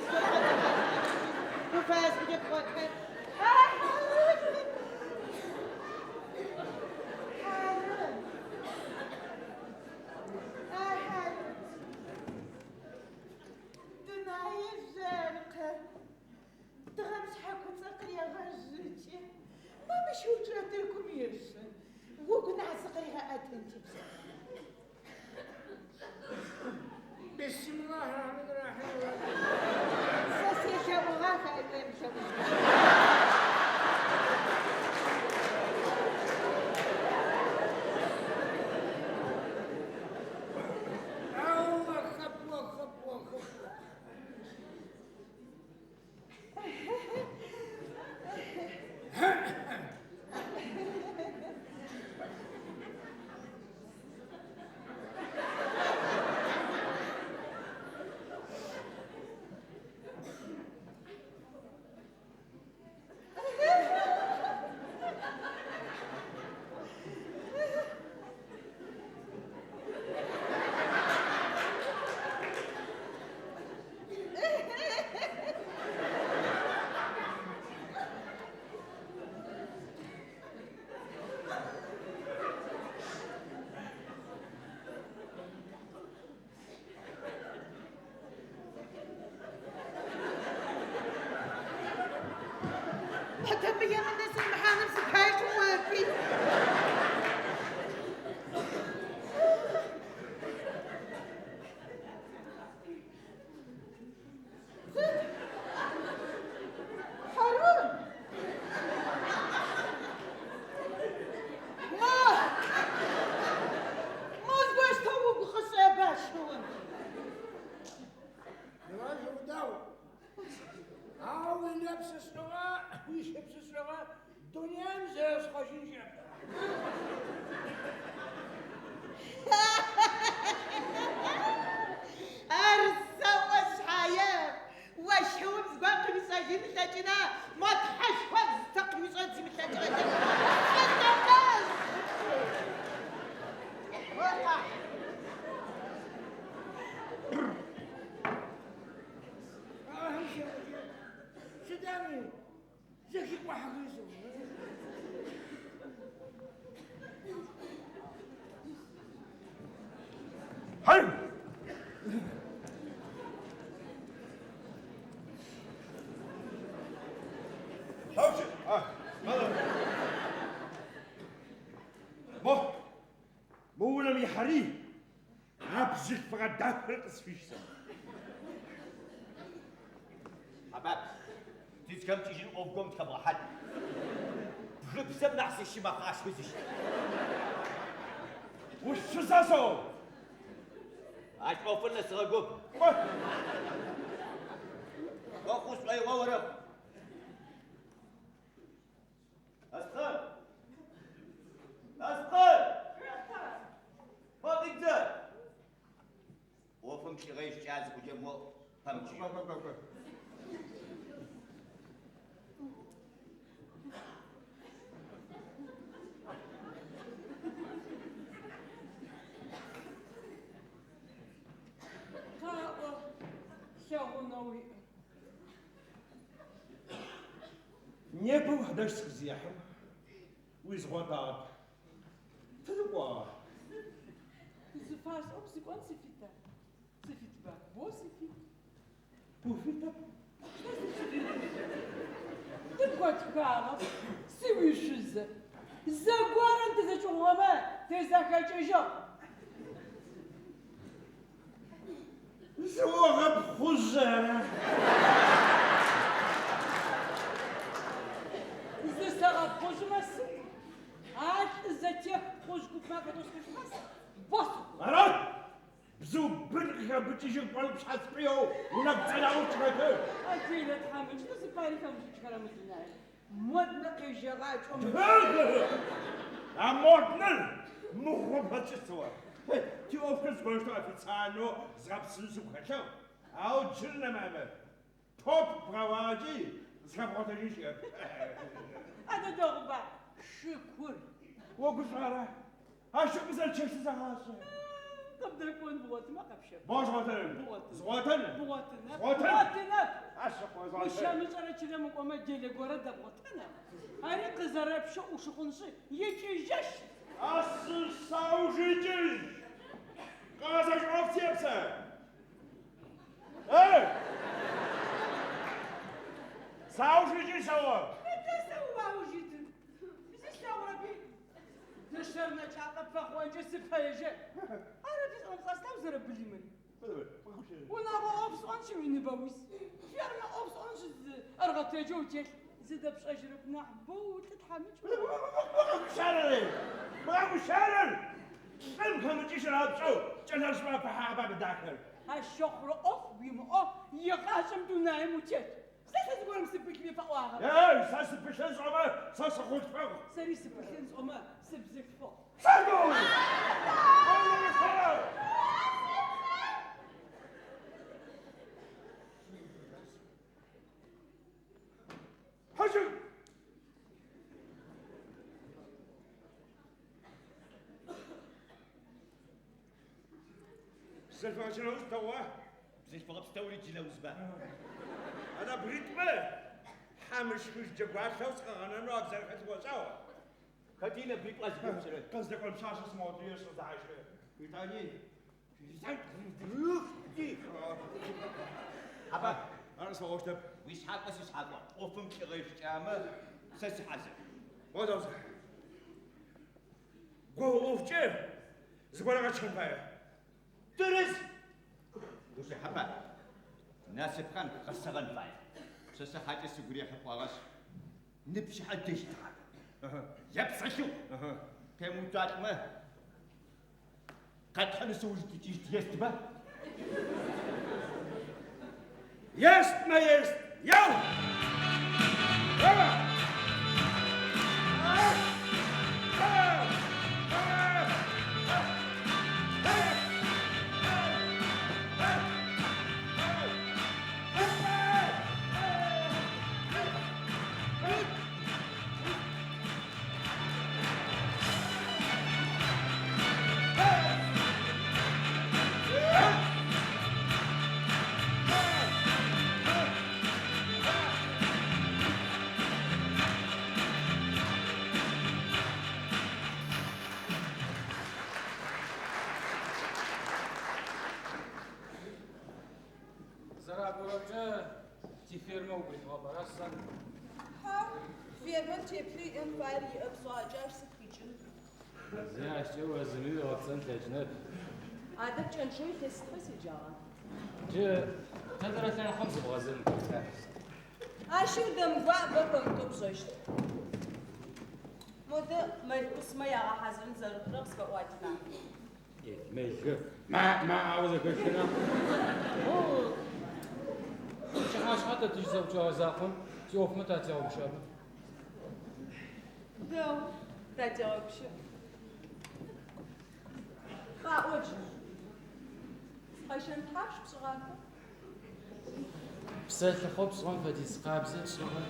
уфэсбыкӏэ пхъотхэр. А, Харун! Харун! А, Харун! Дунае жэркъэ. Тыгъэм шъхьэкуцӏэ къырегъэжьыкӏы. Мамэ щыучъэ тыркум ешъы. Угу нахь зыкъыригъэӏэтын типсэ.
Бисмиллахь-рахман-рахим.
Сэ селъэӏугъах, уемылъэӏужьмэ.
Аллах
Мы емынэ сызымыхьаным сыпай къыӏопи. Сыд? Хьарун! Мо! Мо зыгощтэу угу къышӏэба, шыум?
Ау уинэпсышӏыгъэ, уищыпсышӏыгъэ дунаим зэрэсхъожьын щыӏэп.
Ар сэӏо шъхьае, о шыум зыгор къыуишӏэжьын ылъэкӏына, мо Тхьэшхом зыцэ къыуишӏэн зимылъэкӏыгъэкӏэ. Сыдэкъэс! О къахь!
Сыда мы зэхикӏухьэхэрэр сэӏо?
Хьай! Хьаучы! А, Мо, мо унэм ихьэри, а бзылъфыгъэ дахэр къысфищ сэ.
Хьэбаб, тызхэмыкӏыжьын ӏоф горэм тыхэбгъэхьан. Бгыпсэм нахь сыщымэхъашэу зыщ.
Ушъуза сэӏо!
Ащ ӏофыр нэсыгъэгоп.
Кӏо!
О хъу шӏоигъо орэхъу. Аскъэр! Аскъэр! Мо къидзэ! ӏофым лӏыгъэ ищыкӏа зыхъукӏэ мо пэмычыжьэу.
Кӏо, кӏо, кӏо, кӏо.
Къаӏо, лъэгъунэу уиӏэр.
Непэ уадэжь сыкъызехьэм, уизгъотагъэп. Тыдэ укӏуагъа?
Зыфасӏом сыкӏон сыфита? Сыфитба? Бо сыфит.
Уфитэп.
Тыбготхагъэп, сыуишъузэп. Зэгорэм тызэкӏыгъугъэмэ, тызэхэкӏыжьыгъ.
Зыогъэпхъужьы ара?
Зысэгъэпхъужьымэ сыд? А лӏы зэтех пхъужь купмэ афэдэу сыхъущтба сэ? Бо сыхъу.
Ара? Бзыу бын къыхэмыкӏыжьын пӏони пшъхьац пӏыеу унэгу цӏэнагъэу чӏэты.
А делэ тхьамыкӏ, зыпари хэмышӏыкӏхэрэ мы дунаим. Моднэ къежьэгъакӏэу мы
А моднэр мыгъо пэкӏысыгъэ. Тиӏофхэр зыгорэущтэу официальнэу згъэпсын сыгу хэлъыгъ. Ау джыр нэмыӏэмэ, топ бгъэуагъэкӏи зыхэбгъотэжьын щыӏэп.
Адэ дэгъуба, шыкур.
Огушӏуара? Ащ къызэрычэщты зэгъашӏэ.
Къыбдэкӏон бгъотымэ къэпщэф.
Бо згъотэн.
Бгъотын.
Згъотэн.
Бгъотынэп.
Згъотэн.
Бгъотынэп.
Ащ ыкъо згъотэн.
Ущамышӏэрэ чылэм укӏомэ делэ горэ дэбгъотэнэп. Ари къызэрэпщэу ӏушыхъуншъы икӏыжьэщт.
Асы саужы икӏыжь. Къэгъэзэжь ӏоф сиӏэп сэ. Эй! Саужы икӏыжь сэӏо.
Хэта сэ уауж итыр? Зыслъэгъурэпи. Дышъэр нэкӏапӏэ пфэхъугъэнкӏэ сыпэежьэ. Арэп сӏон сӏэслъэу зэрэбылымыри. Унагъо ӏоф сӏоншъы уиныбэуз. Фермэ ӏоф сӏоншъы ӏэргъэтэджэу утелъ. Зыдэпшӏэжьырэп нахь боу лӏы тхьамыкӏ.
Бгъэгущарэр! Бгъэгущарэр! Лӏым хэмыкӏыжьыр апшӏэу кӏэлэжъмэ апыхьагъэба дахэр.
Ащ щэхъурэ ӏоф уимыӏэу игъашӏэм дунаим утет. Сэ сэ зыгорэм сыпылъми фэӏуагъэп.
Ей, сэ сыпылъын сӏомэ, сэ сыхъулъфыгъ.
Сэри сыпылъын сӏомэ, сыбзылъфыгъ.
Сыдэу! Хьаджы! Бзылъфыгъэ чылэуз дэгъуа?
Бзылъфыгъэ пстэури чылэузба?
Ана бгитӏумэ хьамышхыжь джэгуалъэу сыкъэгъэнэнэу агу зэрэхэлъыр ошӏагъ.
Хэти нэбгыритӏу азыгу
Къыздэкӏон пшъашъэ сымыгъотыжьэу сыздэхьащхы. Итӏани
Хьэбаб,
Ар къысфэгъощтэп.
уишъхьакӏо сишъхьакӏо. ӏофым лӏыгъэ ищыкӏамэ, Сэ сыхьазыр.
О, Го ӏофкӏэ зыгорэ къэтщэн фае.
Тэрэз! Гущыхьэба, Насыпхъан гъэсэгъэн фае. Пшъэшъэ хьакӏэ сыгу рехьы пӏуагъэшъ, ныпчыхьэ дэжь тыгъакӏо. Епсэлъыхъу! Къемыуцуалӏмэ, къэтхьынэу сыуж тикӏыщт естба?
Естмэ ест! Еу!
Зэрапӏорэмкӏэ, тифермэ угу рихьыгъэп, ара, Сусан?
Хьау, фермэм теплъэу иӏэн фаер иӏэп, сӏуагъэкӏэ ащ сыд къикӏын?
Зи ащкӏэ о зыми уигъэпцӏэн плъэкӏынэп.
Адэ пкӏэнчъэу илъэситфэ седжагъа?
Джы тэдэрэ лъэныкъом зыбгъэзэн фая?
Ащи удэмыгуаӏ, бэ хэмытэу пшӏэщт. Модэ мэл ӏусмэ ягъэхьазырын зэрэхъурэр къысфэӏуат нахь.
Мэлхэр, ма, ма, аӏоу зэхэшъухына? О, пчыхьашъхьэ тэ тыщызэӏукӏэгъэ закъом тиӏофмэ татегъэгущыӏэба?
Дэгъу, татегъэгущыӏ. Къаӏо джы. Къэщэн тхьапш пшӏыгъаха?
Псэлъыхъо пшӏыгъэм фэдиз къабзэ тшӏыгъэ.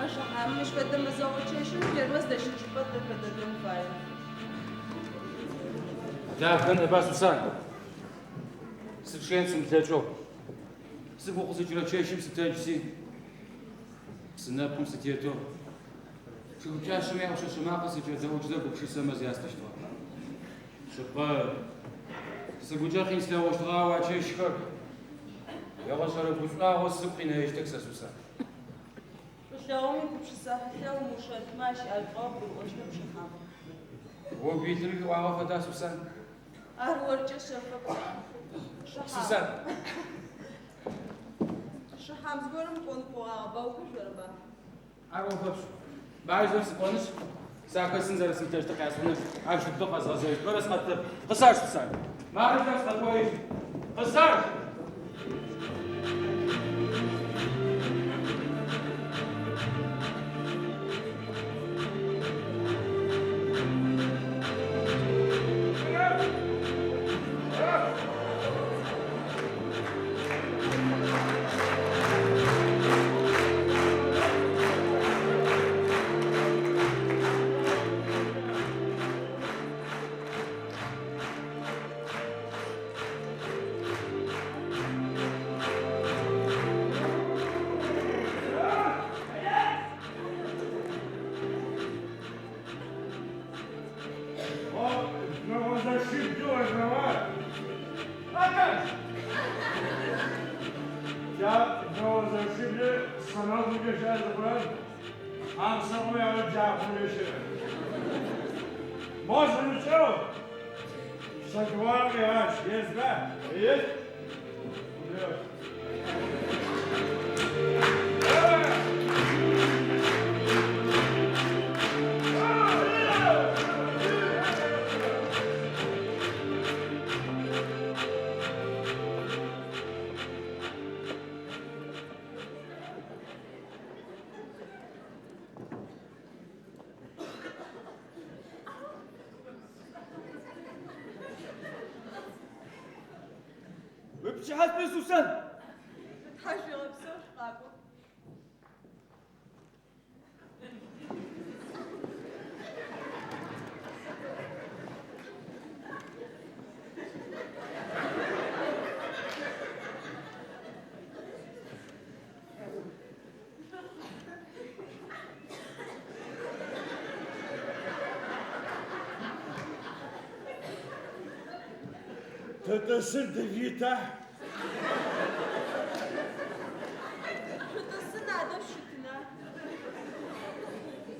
Ашыхьам, мыщ фэдэ мэзэгъо чэщым фермэ зыдэщыт чӏыпӏэр дэхэ дэдэн фае.
Дахэнэба, Сусан? Сычъыен сымылъэкӏэу, сыгу укъызыкӏырэ чэщым сытэджси, псы нэпкъым сытетэу, чъыг пкӏашъэмэ яӏушъэшъэ макъэ сыкӏэдэӏукӏзэ гупшысэмэ зястыщтыгъэ. Шъыпкъэ, сыгукӏэ къин слъэгъущтыгъэ, ау а чэщхэр егъэшӏэрэ гушӏуагъоу сыгу къинэжьыщтых сэ, Сусан.
Шӏулъэгъум игупшысэ хьылъэ умыушэтымэ, ащ иӏэшӏугъэ бгурыӏощтэп, Шыхьам.
Угу илъыр уиӏуагъэ фэда, Сусан?
Ар оркӏэ шъэфэп, Шыхьам.
Сусан!
Шыхьам, зыгорэм укӏон пӏогъагъэба, угужъорэба?
Ар ӏофэп. Бажэм сыкӏонышъ, сахэсын зэрэсымылъэкӏыщтыр къясӏонышъ, ащ ыпэ къэзгъэзэжьыщт. Бэрэ сыкъэтэп. Къысаж, Сусан! Мары сэ сыкъэкӏожьыщт. Къысаж!
Выпчыхьащтми, Сусан?
Тхьашъуегъэпсэу, шъукъакӏо.
Тэ сыд Вита?
Шъутӏысын адэ шъущытына?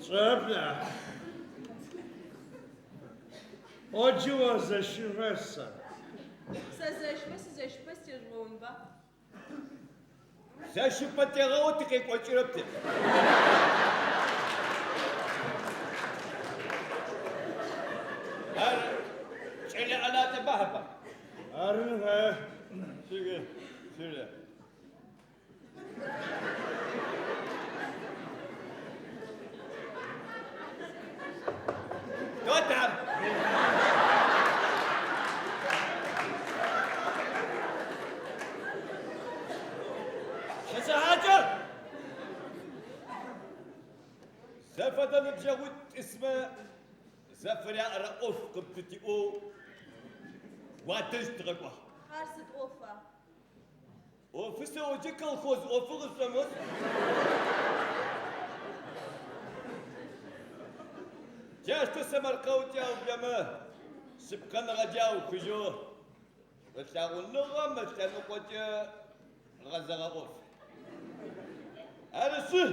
Сшӏэрэп нахь. О джы озэщымэ сэ.
Сэзэщмэ сызэщыпэ стежъугъэунба?
Зэщыпэ тегъэоу тыкъекӏокӏырэп тэ. Ар кӏэлэ ӏэнатӏэба, Хьэпап?
Арын фае. Сыгы, сыгы.
Кто там? Пшъэшъэ хьакӏэр! Зэфэдэ ныбджэгъуитӏу тӏысмэ зэфыряӏэрэ ӏоф къыпфытиӏоу уадэжь тыкъэкӏуагъ.
Ар сыд ӏофа?
ӏофы сэӏокӏэ колхоз ӏофы къысшӏомыгъэшӏ. Джащтэу сэмэркъэукӏэ аублэмэ, шъыпкъэныгъэкӏэ аухыжьэу шӏулъэгъуныгъэм ылъэныкъокӏэ гъэзэгъэ ӏоф. Арышъы,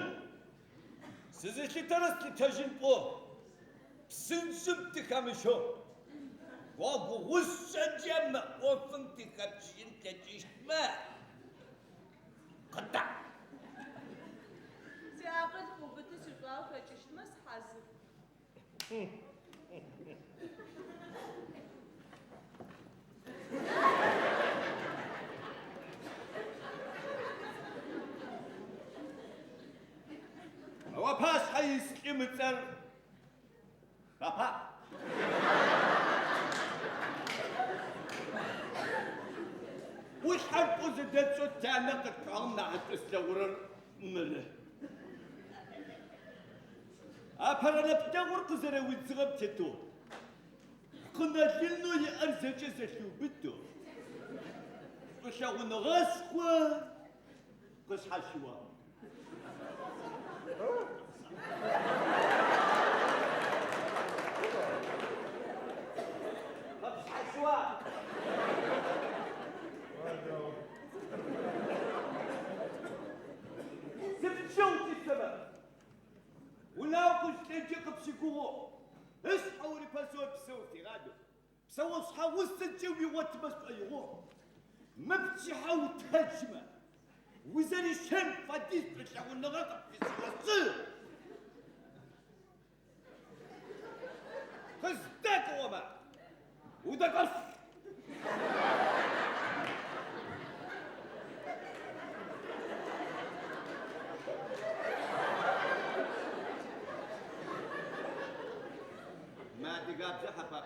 сызылъытэрэ слъытэжьын пӏоу, псынкӏэм тыхэмыщэу, гъогу гъушъэкӏэ мы ӏофым тыхэпщын плъэкӏыщтмэ, къытаӏу.
Сиакъыл къыубытэу сишӏуагъэ хэкӏыщтмэ, сыхьазыр.
Уапашъхьэ ис лӏым ыцӏэр Хьэпап. ӏулъхьэр тӏо зэдэтшӏэу тянэ къытфагъэм нахьышӏу слъэгъурэр мыры. Апэрэ нэплъэгъур къызэрэуидзыгъэм тетэу, пкъынэ-лынэу иӏэр зэкӏэ зэлъиубытэу, шӏулъэгъуныгъэшхо къышъхьащыуагъ. Къыпшъхьащыуагъ. Зыпчэу тисэмэ, унагъо къышъулъэкӏи къыпщыгугъэу, ышъхьэ урипэсэу ыпсэ уфигъадэу, псэо шъхьэгъусэкӏэ уигъотымэ шӏоигъоу, мы пчыхьэ утэджмэ, узэрищэн фэдиз шӏулъэгъуныгъэ къыпфишӏыгъэшъы. Къыздэкӏомэ, удэкӏошъ. Мыадыгабзэ, Хьэпап.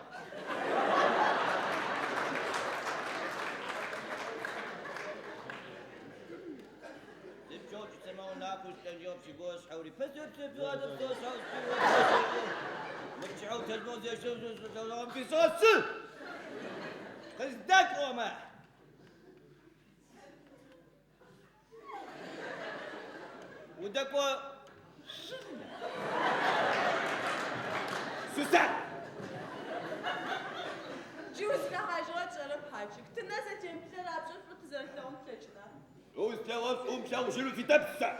Къыздэкӏомэ. Удэкӏо Сусан!
Джы узхэхьажьыгъэр тшӏэрэп, хьаджык. Тынэ зэтемыплъэ рапшӏэу шӏу тызэрэлъэгъун тлъэкӏына?
Услъэгъу шӏу умылъэгъужьын уфитэп сэ.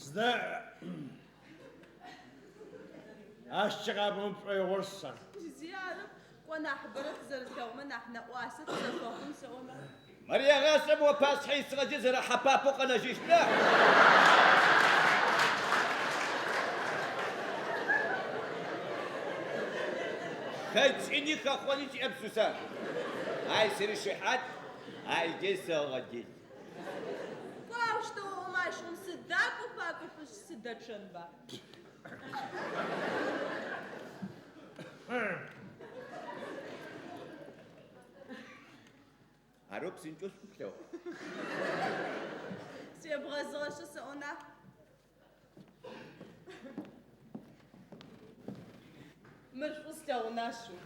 Сыда ащкӏэ къапӏомэ пшӏоигъор, Сусан?
Зи арэп, кӏо нахьыбэрэ тызэрэлъэгъумэ нахь нэӏуасэ тызэфэхъун сэӏо нахь.
Мыр егъашӏэм уапашъхьэ исыгъэкӏэ зэрэ Хьэпапэу къэнэжьыщта? Хэкӏыни хэхъони щыӏэп, Сусан. Ай сыришыхьат, айде сэгъэдел.
Кӏо аущтэу оӏомэ ащыгъум сыдакӏо пакӏошъ сыдэчъэнба?
Арэу псынкӏэу шӏу плъэгъу.
Себгъэзыгъэшъы сэӏо нахь. Мыр шӏу слъэгъуна шъыу.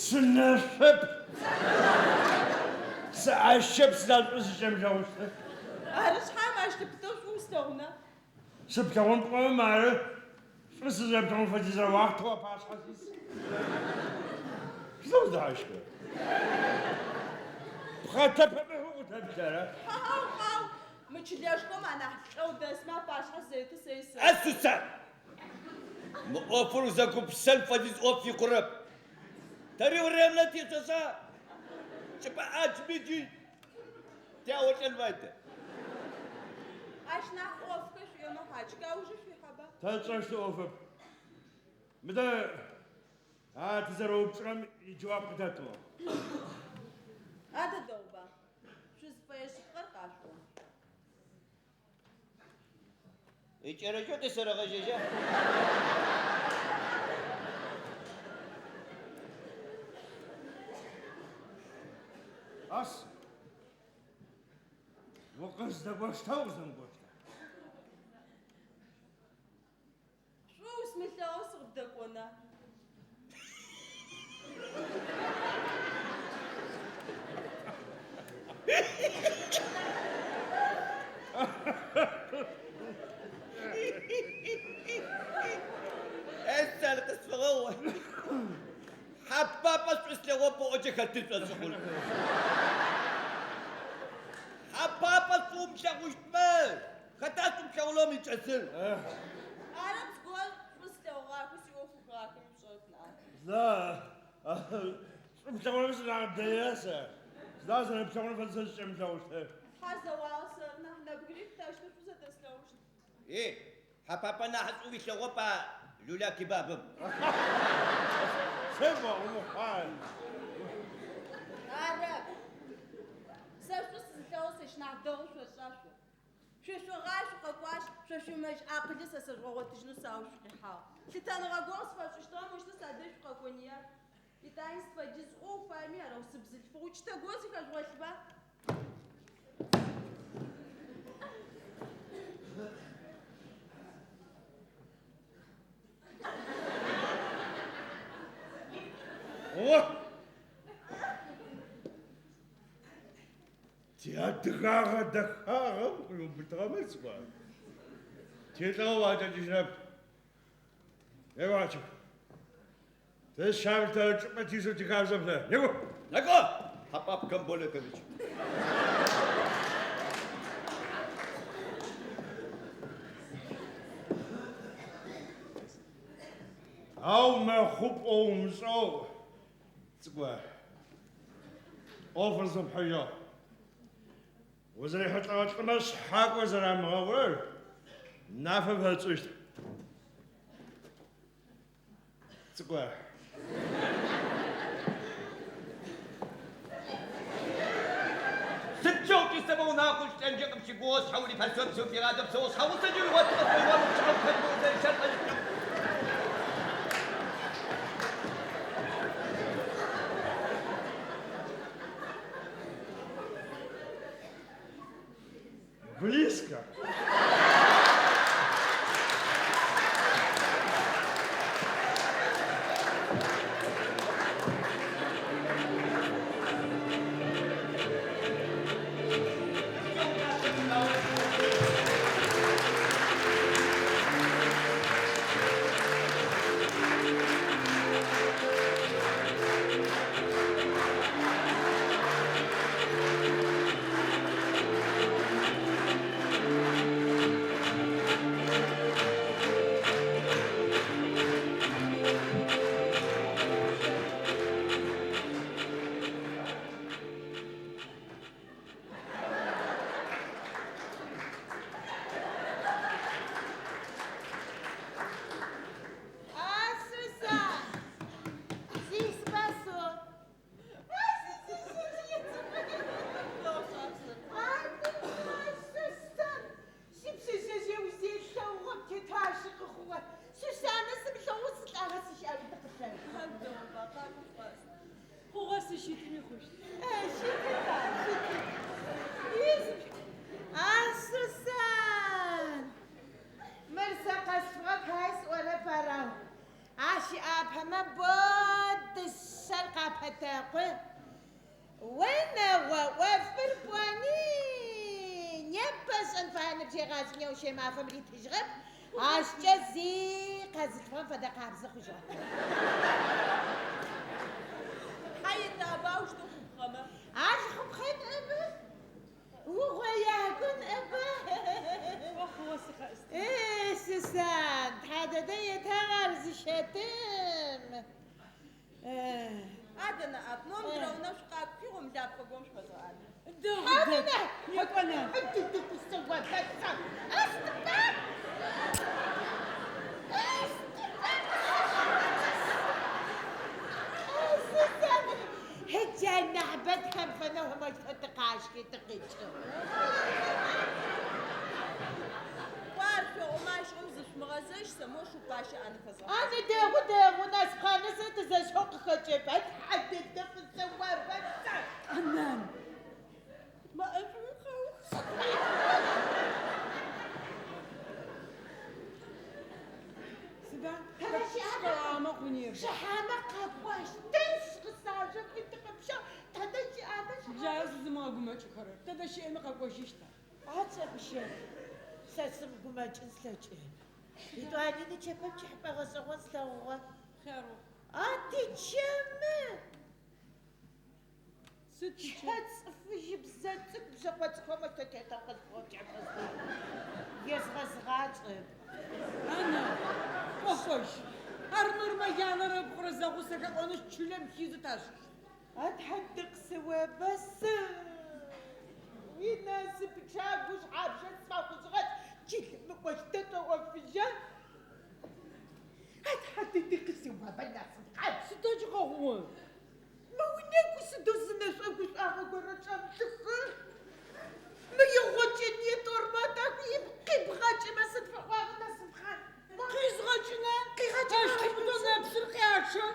Сынэшъоп. Сыӏэщэп сыда шӏу зыкӏэмылъэгъущтыр?
Ары шъхьам ащ лъыпытэу шӏу услъэгъуна?
Сыплъэгъун пӏомэ мары, шӏу сызэрэплъэгъун фэдизрэ уахътэу уапашъхьэ сис. Сыдэу уздэхьащхра? Пхъэтэпэмыхьэу укъытэплъэра?
Хьау, хьау, мы чылэшхом анахь лӏэу дэсмэ апашъхьэ сызэритэу сэри
А
сэшӏэ.
Сусан! Мы ӏофыр узэгупшысэн фэдиз ӏоф икъурэп. Тэри уремнэ тишъошӏа? Чӏыпӏэ ӏаджми джы тяолӏэн фай тэ.
Ащ нахь ӏофхэр шъуиӏэмэ, хьакӏэ, аужы шъуихьэба?
Тэ тшӏэщтыр ӏофэп. Мыдэ а тызэрэупчӏырэм иджэуап къытэтыгъ.
Адэ дэгъуба. Шъузыфэе шъыпкъэр къашъуӏо.
Икӏэрыкӏэу тесэрэгъэжьэжьа?
Ас, укъыздэкӏощта укъыздэмыкӏощта?
Шӏу усымылъэгъоу сыкъыбдэкӏона?
Эсэр къысфэгъэгъу. Хьапапӏэ шӏу слъэгъоу пӏоӏокӏэ хэты шӏошъы хъун. Хьапапӏэ шӏу умылъэгъущтмэ, хэта шӏу плъэгъунэу икӏэсыр?
Арэп зыгор шӏу слъэгъугъахэу сиӏоф ухыгъахэми пшӏэрэп ныӏа.
Сыда шӏу плъэгъурэм сынагъэдэя сэ? Сыда зэрэплъэгъурэм фэдэ сэ сыкӏэмылъэгъущтыр?
Тхьэ зэуагъэ сэры нахь нэбгыритӏу таущтэу шӏу зэдэслъэгъущт?
Е, Хьапапӏэ нахь шӏу уилъэгъоп а люля кебабым.
Сыгу умыхъуа.
Арэп. Сэ шӏу сызылъэгъоу сэщ нахь дэгъу шъошӏа шъо? Шъуешъогъай, шъукъэкӏуащ, шъо шъуимэжь акъылы сэ сэжъугъэгъотыжьынэу сауж шъукъихьагъ. Лъытэныгъэ горэ сфэшъушӏыщтыгъэ моущтэу садэжь шъукъэкӏония? Етӏани сыд фэдиз ӏоу фаеми арэу сыбзылъфыгъ, укӏытэ горэ зыхэжъугъэлъба?
О! Тиадыгагъэ дэхагъэм къыриубытыгъэмэ цӏыкӏуа? Тилӏыгъэ уакӏэкӏыжьырэп. Некӏо, хьакӏэх. Тызщамылъытэрэ чӏыпӏэ тисэу тихабзэп тэ. Некӏо!
Некӏо, Хьапап Камболетович.
Ау мэхъу пӏоу умышӏэу, цӏыкӏуа, ӏофыр зэпхьыжьыгъ. Узэрихьылӏэгъэ лӏымэ шъхьакӏо зэрамыгъэгъурэр нафэ фэтшӏыщт. Цӏыкӏуа.
Сыт чэу унагъо шӏэнкӏэ къыпщыгугъэу шъхьэ урипэсэу псэу фигъадэу псэу шъхьэгъусэкӏэ уигъотыгъэ шӏоигъом пчъыгъэм фэдэу узэрищэлӏэжьыщтым.
Близко.
А, Сусан! Зисба со. Сусанэ сымылъэгъоу сылӏагъэ сыщыӏэуи тыкъылъэгъу.
Дэгъуба, къакӏо пӏас.
Хъугъэ сыщытми хъущт.
А, Сусан! Мыр сэ къэсфыгъэ пае сӏорэп арау. Ащ иӏапэмэ бо дышъэр къапэтэкъу. Унэгъо ӏофыр пӏони. Непэ ышӏэн фае ныбжь егъашӏи неущрэ мафэм ритыжьыгъэп, ащкӏэ зи къэзылъфыгъэм фэдэ къабзэ хъужьыгъэ.
Хьа етабэ аущтэу хъупхъэмэ?
Ар хъупхъэ ныӏэба? Угъоякӏо ныӏэба? Э, Сусан, тхьа дэдэ етагъ ар зыщэтым.
Адэ ныӏэп, мо мыдрэ унэм шъукъакӏуи, гъомылапхъэ горэм шъухэзгъэӏан. Кӏо ар шъоӏомэ, ащыгъум зышъумыгъэзэщ, сэ мо Шыупащэ ӏанэ фэзгъэхьазырыщт. Мэ ӏэшӏуи къэух.
Сыда? Шхэгъамэ хъунэп.
Шыхьамэ къэкӏощтышъ, къысажэхи тыкъыпщагъ, тэдэ щыӏа шыхьамэ?
Джары сызымыгъэгумэкӏыхэрэр. Тэдэ щыӏэми къэкӏожьыщта?
Ацӏэпщэ, сэ сымыгумэкӏын слъэкӏырэп. Етӏуани нычэпэ пкӏыхьэпӏэ гъэшӏэгъон слъэгъугъэ.
Хъяр
А тичэмы!
Сыд тичэм?
Чэцӏ фыжьыбзэ цӏыкӏу бжьэкъо цӏыкӏухэмэ тэ тетэу къэзгъо пкӏыхьэпӏэ слъэгъугъэ. Езгъэзгъачӏэп.
Ана, къэкӏожь. Армырмэ янэрэ ыпхъурэ зэгъусэхэ ӏонышъ чылэм хизы ташӏыщт.
А Тхьэм тыкъысэобэсы. Уинасып чагу шъхьабжэ сфэхъужьыгъэшъ, чылэм мыкӏощт тӏофыжьа. А Тхьэм тыкъысэобэ насыпхъан.
Сыда джы къэхъугъэр?
Мы унэгу сыдэу зы нэшӏо-гушӏуагъэ горэ чӏэмылъыхы. Мы игъокӏэ нетӏормэ тӏэкӏу къибгъэкӏымэ сыд фэӏуагъэ насыпхъан?
Къизгъэкӏына?
Къигъэкӏына.
Ащ лъыпытэу нэпсыр къячъэ.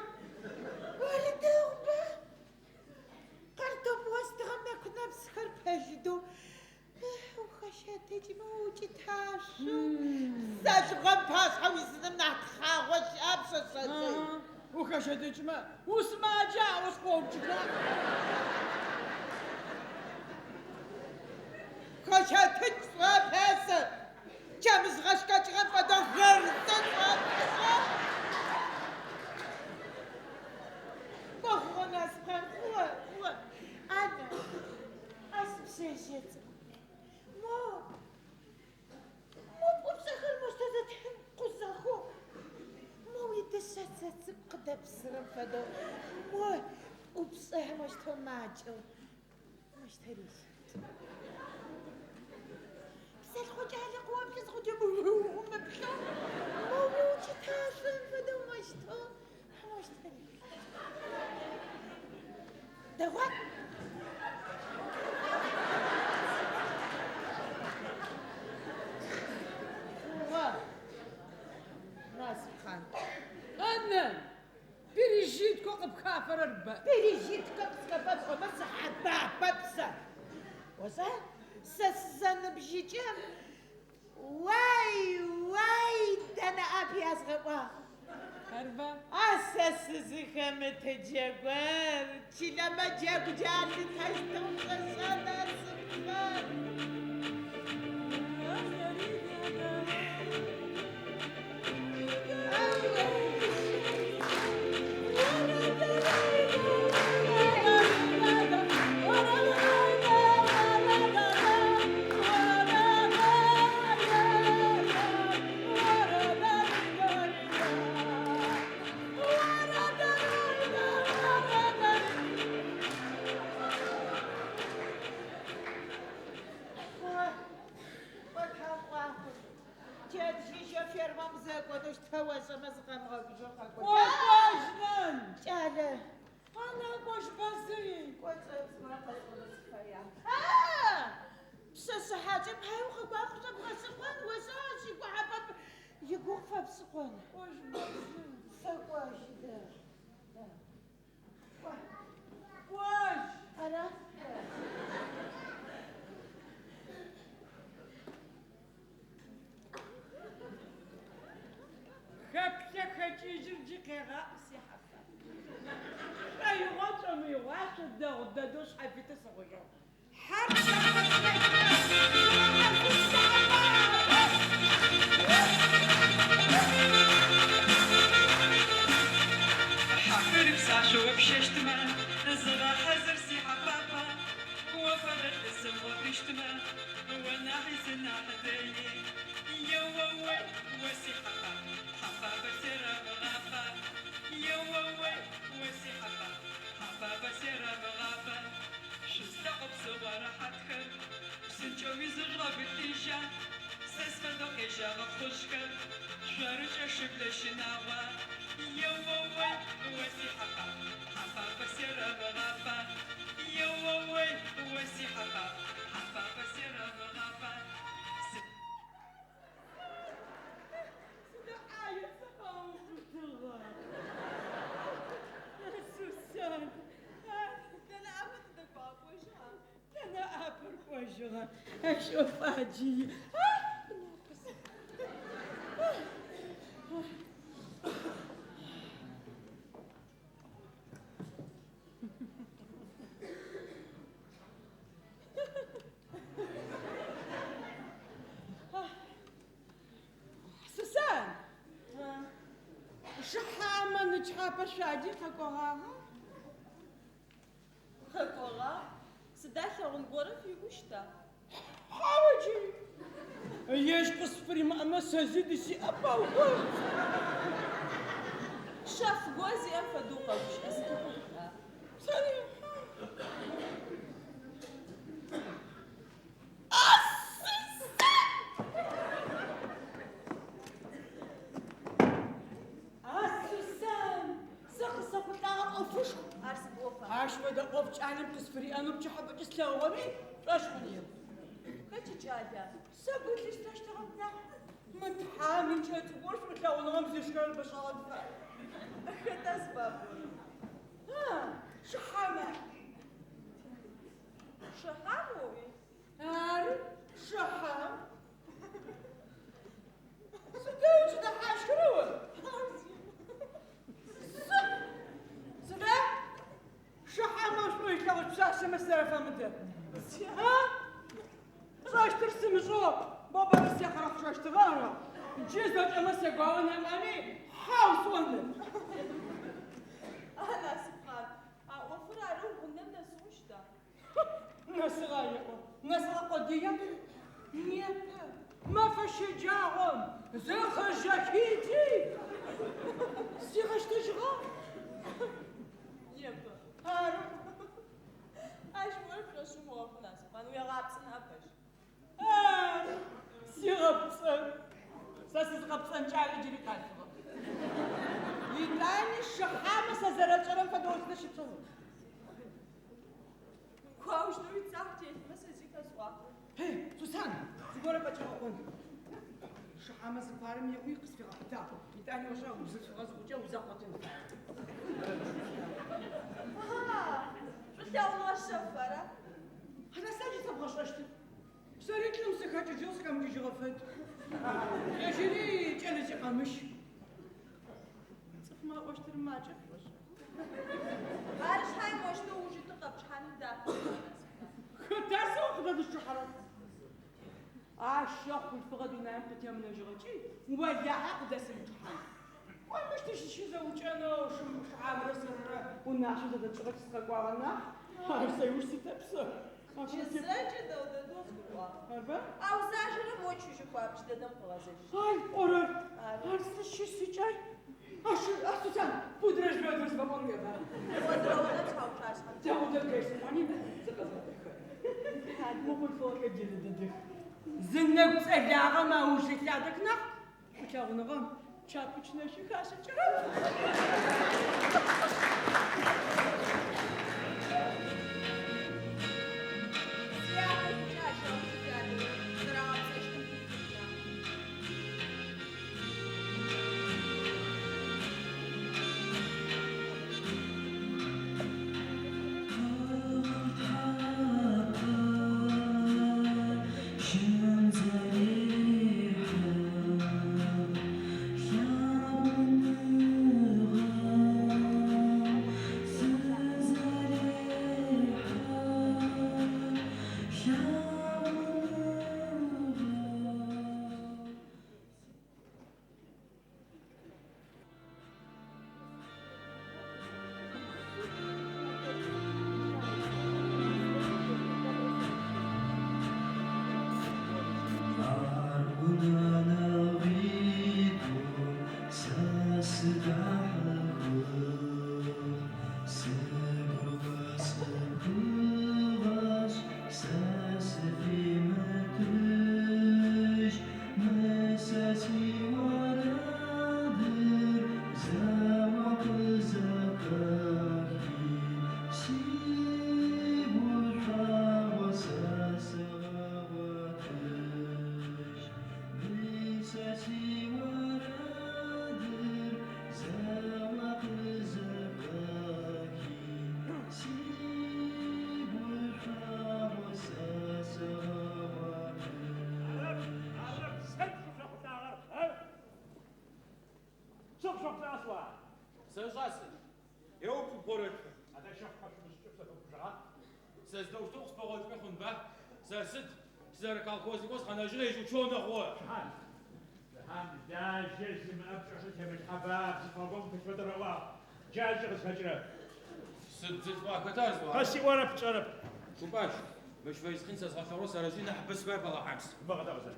Ары дэгъуба. Картоф остыгъэм нэку нэпсхэр пэлыдэу ухэщэтыкӏымэ укӏыташъу. Зэшӏыгъэм пашъхьэ уисыным нахь тхъагъо щыӏэп, пшъэшъэжъый.
Ухэщэтыкӏымэ, усымаджэ аӏошъ къыоупчӏына?
Хэщэтыкӏ сӏуапэсэ. Чэмыз гъэшкӏэкӏыгъэм фэдэу гъэрзэ сӏуапэсэ. Кӏо хъугъэ насыпхъан, хъугъэ, хъугъэ. Ана, а сипшъэшъэ цӏыкӏу. Мо, мо пӏупшӏэхэр мощтэ зэтемкъузэхэу, мо уидышъэцэ цӏыкӏу къыдэпсырэм фэдэу, мо пӏупшӏэ мощтэу макӏэу, мощтэ рилъыт. Псэлъхъо кӏалэ къыоплъы зыхъукӏэ умыплъэу, мо уукӏыташъом фэдэу мощтэу, мощтэ рилъыт. Дэгъуа? Хъугъэ, Насыпхъан.
Ана, пережиткэу къыпхафэрэр бэ.
Пережиткэ къысхэфэ сӏомэ сыхьэбабэп сэ. Ошӏа? Сэ сызэныбжьыкӏэм уай, уай, дэнэ ӏапи язгъэӏуагъ.
Арба?
А сэ сызыхэмыты джэгур, чылэмэ джэгу алъытэщтыгъ пшъэшъэ Насыпхъан. Кӏо, кӏо, Тхьэм къуахъу. Джэджыжьэ фермэм зэкӏонэу щтэошӏэмэ зыкъэмыгъэгужъо къэкӏо.
Къокӏожь, нан!
Кӏалэ,
Ана, кӏожь бэзыри.
кӏо цӏэцӏмэ къэсӏонэу сыфэягъ. А! Пшъэшъэ хьакӏэ пае укъэкӏуагъ къышӏэбгъэсыхъон, ошӏа ащ игухьапӏэ игугъу фэпшӏыхъон.
Кӏожь бэзыри.
Сэкӏожь, дэ. Кӏо.
Кӏожь!
Ара?
Хэплъэ хэкӏыжьыр джы къегъаӏу сихьафа. Шӏоигъо шӏомыигъуашъо дэгъу дэдэу шъхьафиты сыхъужьыгъ. Хьэр
Ахэри пшъашъэу пщэщтмэ, Зыгъэхьазыр си Хьэпапэ, О фэдэ лӏы сымыгъотыщтмэ, О нахьи сынахь дэи. Еоой, о си Хьэпап, Хьэпапэ серэмыгъафэ. Еоой, о си Хьэпап, Хьэпапэ серэмыгъафэ. Шъуз лъэкъо псыгъо рэхьатхэр Псынкӏэуи зыжъугъэбылъыжьа, Сэ сфэдэу къежьагъэ пхъужъхэр Шъорыкӏэ шыблэ щынагъуа. Еоой, о си Хьэпап, Хьэпапэ серэмыгъафэ. Еоой, о си Хьэпап, Хьэпапэ серэмыгъафэ.
Сыда ӏае сыкъэуубытыгъа? Сусан,
Тэнэ ӏапэ тыдэкӏуагъэ кӏожьыгъа?
Тэнэ ӏапэр кӏожьыгъэ. Ащ ӏоф ӏаджи иӏ. Сусан! Шыхьамэ нычхьапэ шъуаджи къэкӏогъагъа?
Къэкӏогъагъ. Сыда лъэгъун горэ фигущта?
Хьау джы. Ежь къысфыримыӏэмэ сэ зи дысиӏэп, ау.
Шъэф го зиӏэм фэдэу къэгущыӏэ, сыд ухъура?
Сэри. А Сусан, сэ къысэхъулӏагъэр ӏофышху.
Ар сыд ӏофа?
Ащ фэдэ ӏоф кӏалэм къысфыриӏэнэу пчыхьэпэкӏэ слъэгъугъэми, шӏошъ хъуныеп.
Хэт икӏала?
Сэ гу лъыстэщтыгъэп нахь. Мы тхьамыкӏэ цӏыкӏур шӏулъэгъуныгъэм зышхырэр бэшӏагъэн фай.
Хэта зыфапӏорэр?
А, Шыхьама.
Шыхьам оӏуи?
Ары, Шыхьам. Сыдэу укӏыдэхьащхырэ о? Сыда? Шыхьамэ шӏу ылъэгъу пшъашъэмэ сызэрэфэмыдэр. А? Пшӏэщтыр сымышӏэу бо бэрэ сехъырэхъышэщтыгъэ ара? Джы зэкӏэмэ сегуао нэмыӏэми, хьау сӏонэп.
А Насыпхъан, а ӏофыр арэу гъунэм нэсыгъэу щыта?
Нэсыгъа еӏо. Нэсыгъэ къодыя? Непэ, мэфэ щэджагъом, зыкъызжэхидзи, сигъэщтэжьыгъагъ.
Непэ.
Ары.
Ащ ор пшӏошъ умыгъэхъу, Насыпхъан, уегъапцӏэ ныӏэп ащ.
А, сигъэпцӏэн. Сэ сызгъэпцӏэн кӏалэ джыри къалъфыгъэп. Итӏани Шыхьамэ сэ зэрэсшӏэрэм фэдэу сыдэ щытыгъ.
Куаущтэу уицахь телъмэ сэ зи хэсӏуагъэп.
Хей, Сусан, зыгорэ пӏэкӏэгъэкъон. Шыхьамэ зыпарэм еӏуи къысфигъэпытагъ. Итӏани ошӏа убзылъфыгъэ зыхъукӏэ узэкъотын фай.
А, шӏулъэгъуныгъэ шъэф ара?
Хьа сэ джы сэбгъэшӏэщтыр? Сэри лӏым сыхэкӏыжьыгъ, сыхэмыкӏыжьыгъэ фэд. Ежьыри кӏэлэкӏэ къэмыщ. Цӏыфмэ аӏощтыр макӏэп шӏошӏа?
Ары шъхьаем моущтэу ыуж итэу къэпчъыхьаным дахэ иӏэп, Насыпхъан.
Хэта сэ укъызэдысчъыхьэрэр? Ащ хъулъфыгъэ дунаим къытемынэжьыгъэкӏи, олахьэ къыдэсымычъыхьан. Кӏо мыщ тыщызэӏукӏэнэу Шыхьамрэ сэрырэ унашъо зэдэтшӏыгъэти сыкъэкӏуагъэ нахь. Ар сэ ыуж ситэп сэ.
Джы зэкӏэ дэгъу дэдэу къызгурыӏуагъ.
Арба?
Ау зажэрэм о чыжьэу фабжь дэдэм къыгъэзэжьыщт.
Ай, пӏорэр!
Ары.
Ар сыщысыкӏай. Ащ, а Сусан, пудрэ жъодыр зыфэпӏон уеба?
Кӏодырэ унэм шъхьаучъашъхьэм.
Дэгъу дэд къесӏони, зыкъэзгъэдэхэ. Мо хъулъфыгъэхэр делэ дэдэх. Зы нэгу цӏэлагъэм ауж илъадэх нахь, шӏулъэгъуныгъэм чапыч нэшъуи хашӏыкӏырэп.
Сятэ шӏукӏэ ащыгъэм сыфялэрэп, зэрагъэпцӏэщтым пылъых нахь.
Сэшӏа сэ? Еупчӏ упхъорэлъфы.
Адэ щэхъу къэшъумышӏыкӏэу сызэфэупчӏыгъа?
Сэ сыдэущтэу къыспэгъокӏми хъунба? Сэ сыд? Сызэрэколхозникэу сыкъэнэжьыгъ, ежь ученэ хъугъэ.
Шыхьам, Шыхьам, лажьэ зимыӏэ пкӏашъэ темылъхьэба, бзылъфыгъэ горэм пылъ фэдэу раӏуагъ. Джары къызхэкӏырэр.
Сыд бзылъфыгъа? Хэта ар зыӏуагъэр?
Къэсиӏорэп, тшӏэрэп.
Шупащ, мыщ фэдиз къин сэзгъэлъэгъурэ сэрэшӏи нахьыбэ сыфаеп Алахьэм.
Умыгъэдаӏо зэ.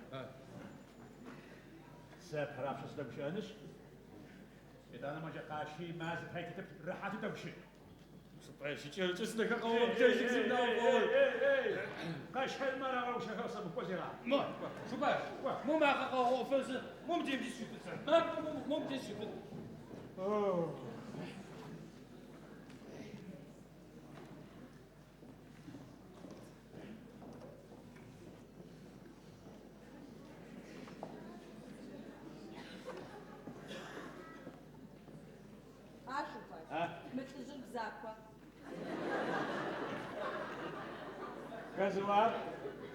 Сэ ыпэрапшӏэ сыдэгущыӏэнышъ, етӏанэ моджэ къащи, мазэ пай титэп, рэхьатэу дэгущыӏ.
Сыпӏэщыкӏэрыкӏэ сынэхэр къэоплъэжьых, зиунагъо.
Къэщэнмэ рагъэущэхэу сэмыкӏо зегъаӏ.
Мо, Шупащ, мо макъэ къэгъофэзы, мо мыдей сщыпыт сэ. Ма, мо мыдей сщыпыт.
А, Шупащ, мы лӏыжъыр бзако.
Хэзыуар?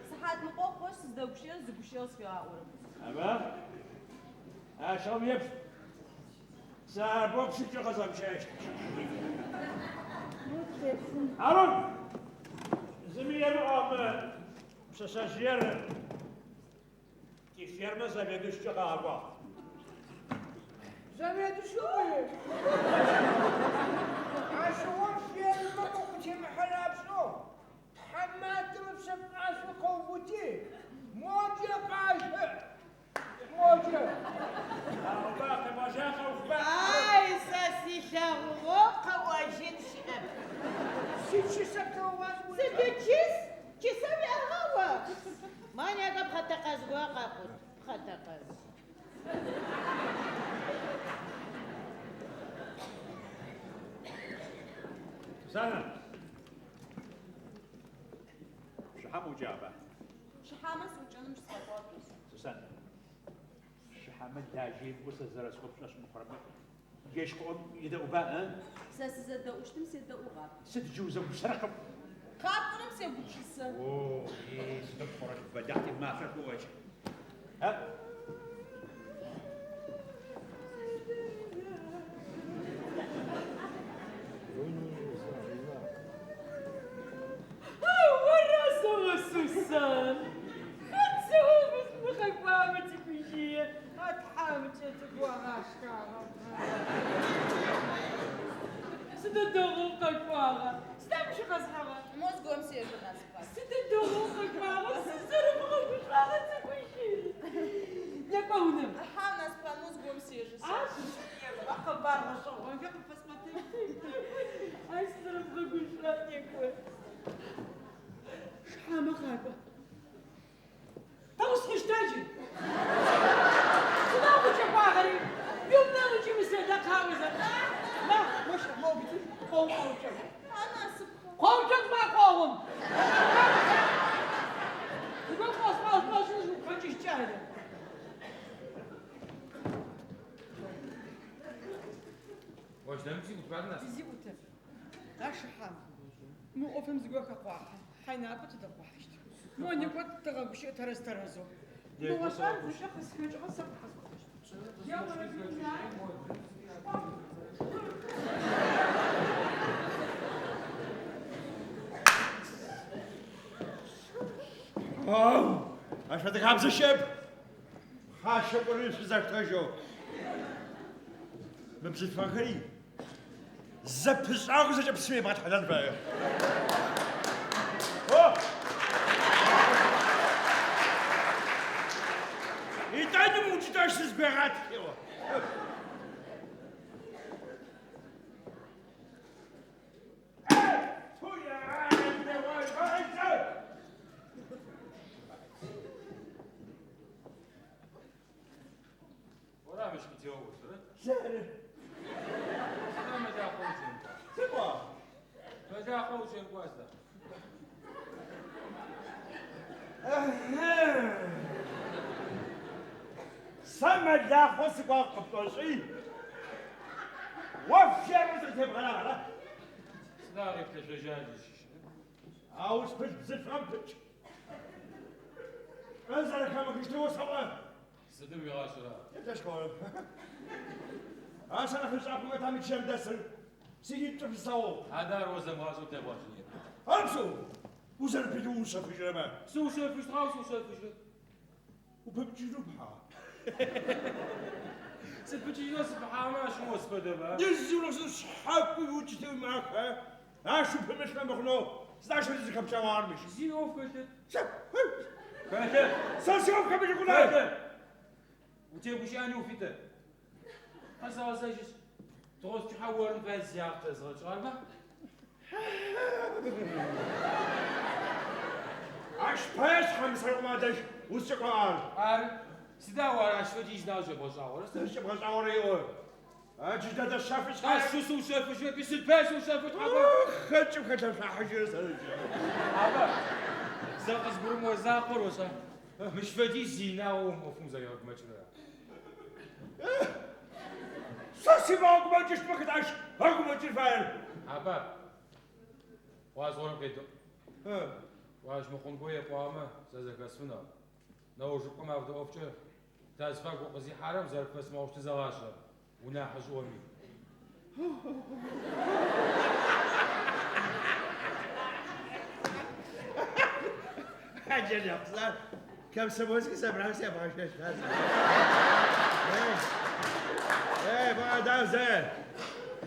Сыхьатныкъо хъугъэшъ сыздэгущыӏэрэр зы гущыӏэ къысфигъаӏорэп.
Аба? Ащыгъум еплъ. Сэ ар боу псынкӏэу къэзгъэгущыӏэщт. Арун! Зыми емыӏо мы пшъэшъэжъыер тифермэ заведующкӏэ къагъэкӏуагъ.
Заведующэу? Ащыгъум фермэм укъытемыхьэ рапшӏэу, тхьаматэм ыпшъэ пӏашъо къэубыти, моджэ къащэ. Моджэ.
Къэуба, къебгъэжьа, къэухба.
Ай, сэ силъэгъугъэу къэӏожьын щыӏэп.
Сичысэ птэугъаз
Сыды чыс? Чысэ уиӏагъа о? Ма некӏо пхъэтэкъэжъ горэ къэхъут. Пхъэтэкъэжъ.
Сусанна, Шыхьам уӏукӏагъэба?
Шыхьамэ сыӏукӏэным щызгъэкӏуагъ.
Сусанна, Шыхьамэ лажьэ имыӏэу сэ зэрэсӏоу пшӏошъ мыхъурэмэ, ежь къыӏом едэӏуба, ы?
Сэ сызэдэӏущтым седэӏугъап.
Сыд джы узэгупшысэрэр къэп?
Къапӏорэм сегупшысэ.
О, е, сыдэу пхъорэлъф бэлахь тимафэр къыокӏы. А?
Ора сэӏо, Сусан? Хэт сэӏо мы къэкӏуагъэмэ цӏыкӏужъые, а тхьамыкӏэ цӏыкӏу агъашхагъэм. Сыдэу дэгъоу къэкӏуагъа? Сыда мыщ укъэзхьыгъэр?
Мо зыгорэм сежэ, Насыпхъан.
Сыдэу дэгъоу къэкӏуагъа? Сызэрэмыгъэгушӏуагъэ цӏыкӏужъый. Некӏо унэм.
Хьау, Насыпхъан, мо зыгорэм сежэ сэ.
Ащ некӏо, къэбар гъэшӏэгъонхэр къыпфэсӏотэщтых. Ай, сызэрэмыгъэгушӏуагъ, некӏо. Шыхьамэ къакӏо. Тэ усхьыщта джы? Сыда укъыкӏэкӏуагъэри? Уиунэ укӏи мысэдэкъаозэ. Ма, мощ моубыти, къогъум къоуцох.
А, Насыпхъан.
Къоуцох ма къогъум! Зыгорэм къосӏуагъ шӏошӏышъ, укъэкӏыщт кӏалэ.
Ощ нэмыкӏ зи ӏутба, Насып?
Зи ӏутэп. А Шыхьам, мы ӏофым зыгорэ хэхъуахьы, хьайнапэ тыдэхъухьащт. Мо некӏо тыгъэгущыӏэ тэрэз-тэрэзэу. Мыгъошӏар зэкӏэ къызхэкӏыгъэр сэ къыпфэсӏотэщт.
Ау, ащ фэдэ хабзэ щыӏэп. Пхъашэ кӏорэри шъузэштэжьэу. Мы бзылъфыгъэхэри зэпышӏагъэу зэкӏэ псым ебгъэтхьэлэн фае. О! Итӏани мыукӏытэщ сызгуегъат, еӏо.
Ора мыщ къытеуӏошъурэ?
Сэры.
Сыда мэлахъо укӏэмыкӏуа?
Сыкӏуа?
Мэлахъо укӏэмыкӏуа сыда?
Сэ мэлахъо сыкӏуагъ къыпшӏошӏи, о фермэм сыкъытебгъэнагъ, ара?
Сыда къеплъэшъожьа зыщыщыр?
Ау узпылъ бзылъфыгъэм пыкӏ. Шӏу зэрэхэмыхыщтыр осэӏо.
Сыдым уигъашӏэра?
Еплъэшхорэп. Ащ анахь ышӏапэу хэта мы чылэм дэсыр? Синитӏукӏэ шъуслъэгъугъ.
Адэ ар о зэмыгъашӏэу тебгъэшӏыни.
Ары псэу, узэрэпылъэу уушъэфыжьырэмэ.
Сыушъэфыщтыгъ, ау сыушъэфыжьырэп.
Упымыкӏыжьынэу пыхьагъа?
Сыпыкӏыжьынэу сыпыхьагъэмэ ащыгъум о сыфэдэба?
Зиунэхъу шъхьакӏуи укӏыти уимыӏахэ, ащ упымылъмэ мыхъунэу сыда ащ фэдиз зыхэплъэгъуагъэр мыщ?
Зи ӏоф хэлъэп.
Сэ
Хэлъэп.
Сэ сиӏоф хэмылъы хъуна?
Хэлъэп. Утегущыӏэни уфитэп. Къэсэгъэзэжьышъ, тыгъоспчыхьэ орын фае зиягъэ къытэзгъэкӏыгъэрба?
Ащ пае Шъхьамсрыкъомэ адэжь узкӏэкӏуагъэр?
Ары. Сыда о ар ащ фэдиз нахь зыкӏэбгъэшӏагъорэр?
Зыкӏэбгъэшӏагъорэр еӏо. А джыдэдэ шъэфы шъхьае.
Ашъыу сыушъэфыжьырэпи, сыд пае сыушъэфыщт, Хьэба?
Хэкӏым хэлъэшъуахьыжьырэ зэрэджэ.
Хьэба, сэ къызгурымыӏо закъор ошӏа? Мыщ фэдиз зиинагъэу ом ӏофым узэригъэгумэкӏырэр ары.
Сэ симыгъэгумэкӏыщтмэ хэт ащ ыгъэгумэкӏын фаер?
Хьэба, къыуасӏорэм къедэӏу. О ащ мыхъун горэ епӏуагъэмэ, сэ зэхэсфын ау. Нэужыпкъым апхуэдэ ӏофкӏэ тазыфагу укъызихьарэм зэрэпфэсымыгъэгъущтыр зэгъашӏэ, унахьыжъыӏоми.
Джэнэхъулӏэ, комсомольский собрание себгъэшэщта? Эй, бгъэдам зэ!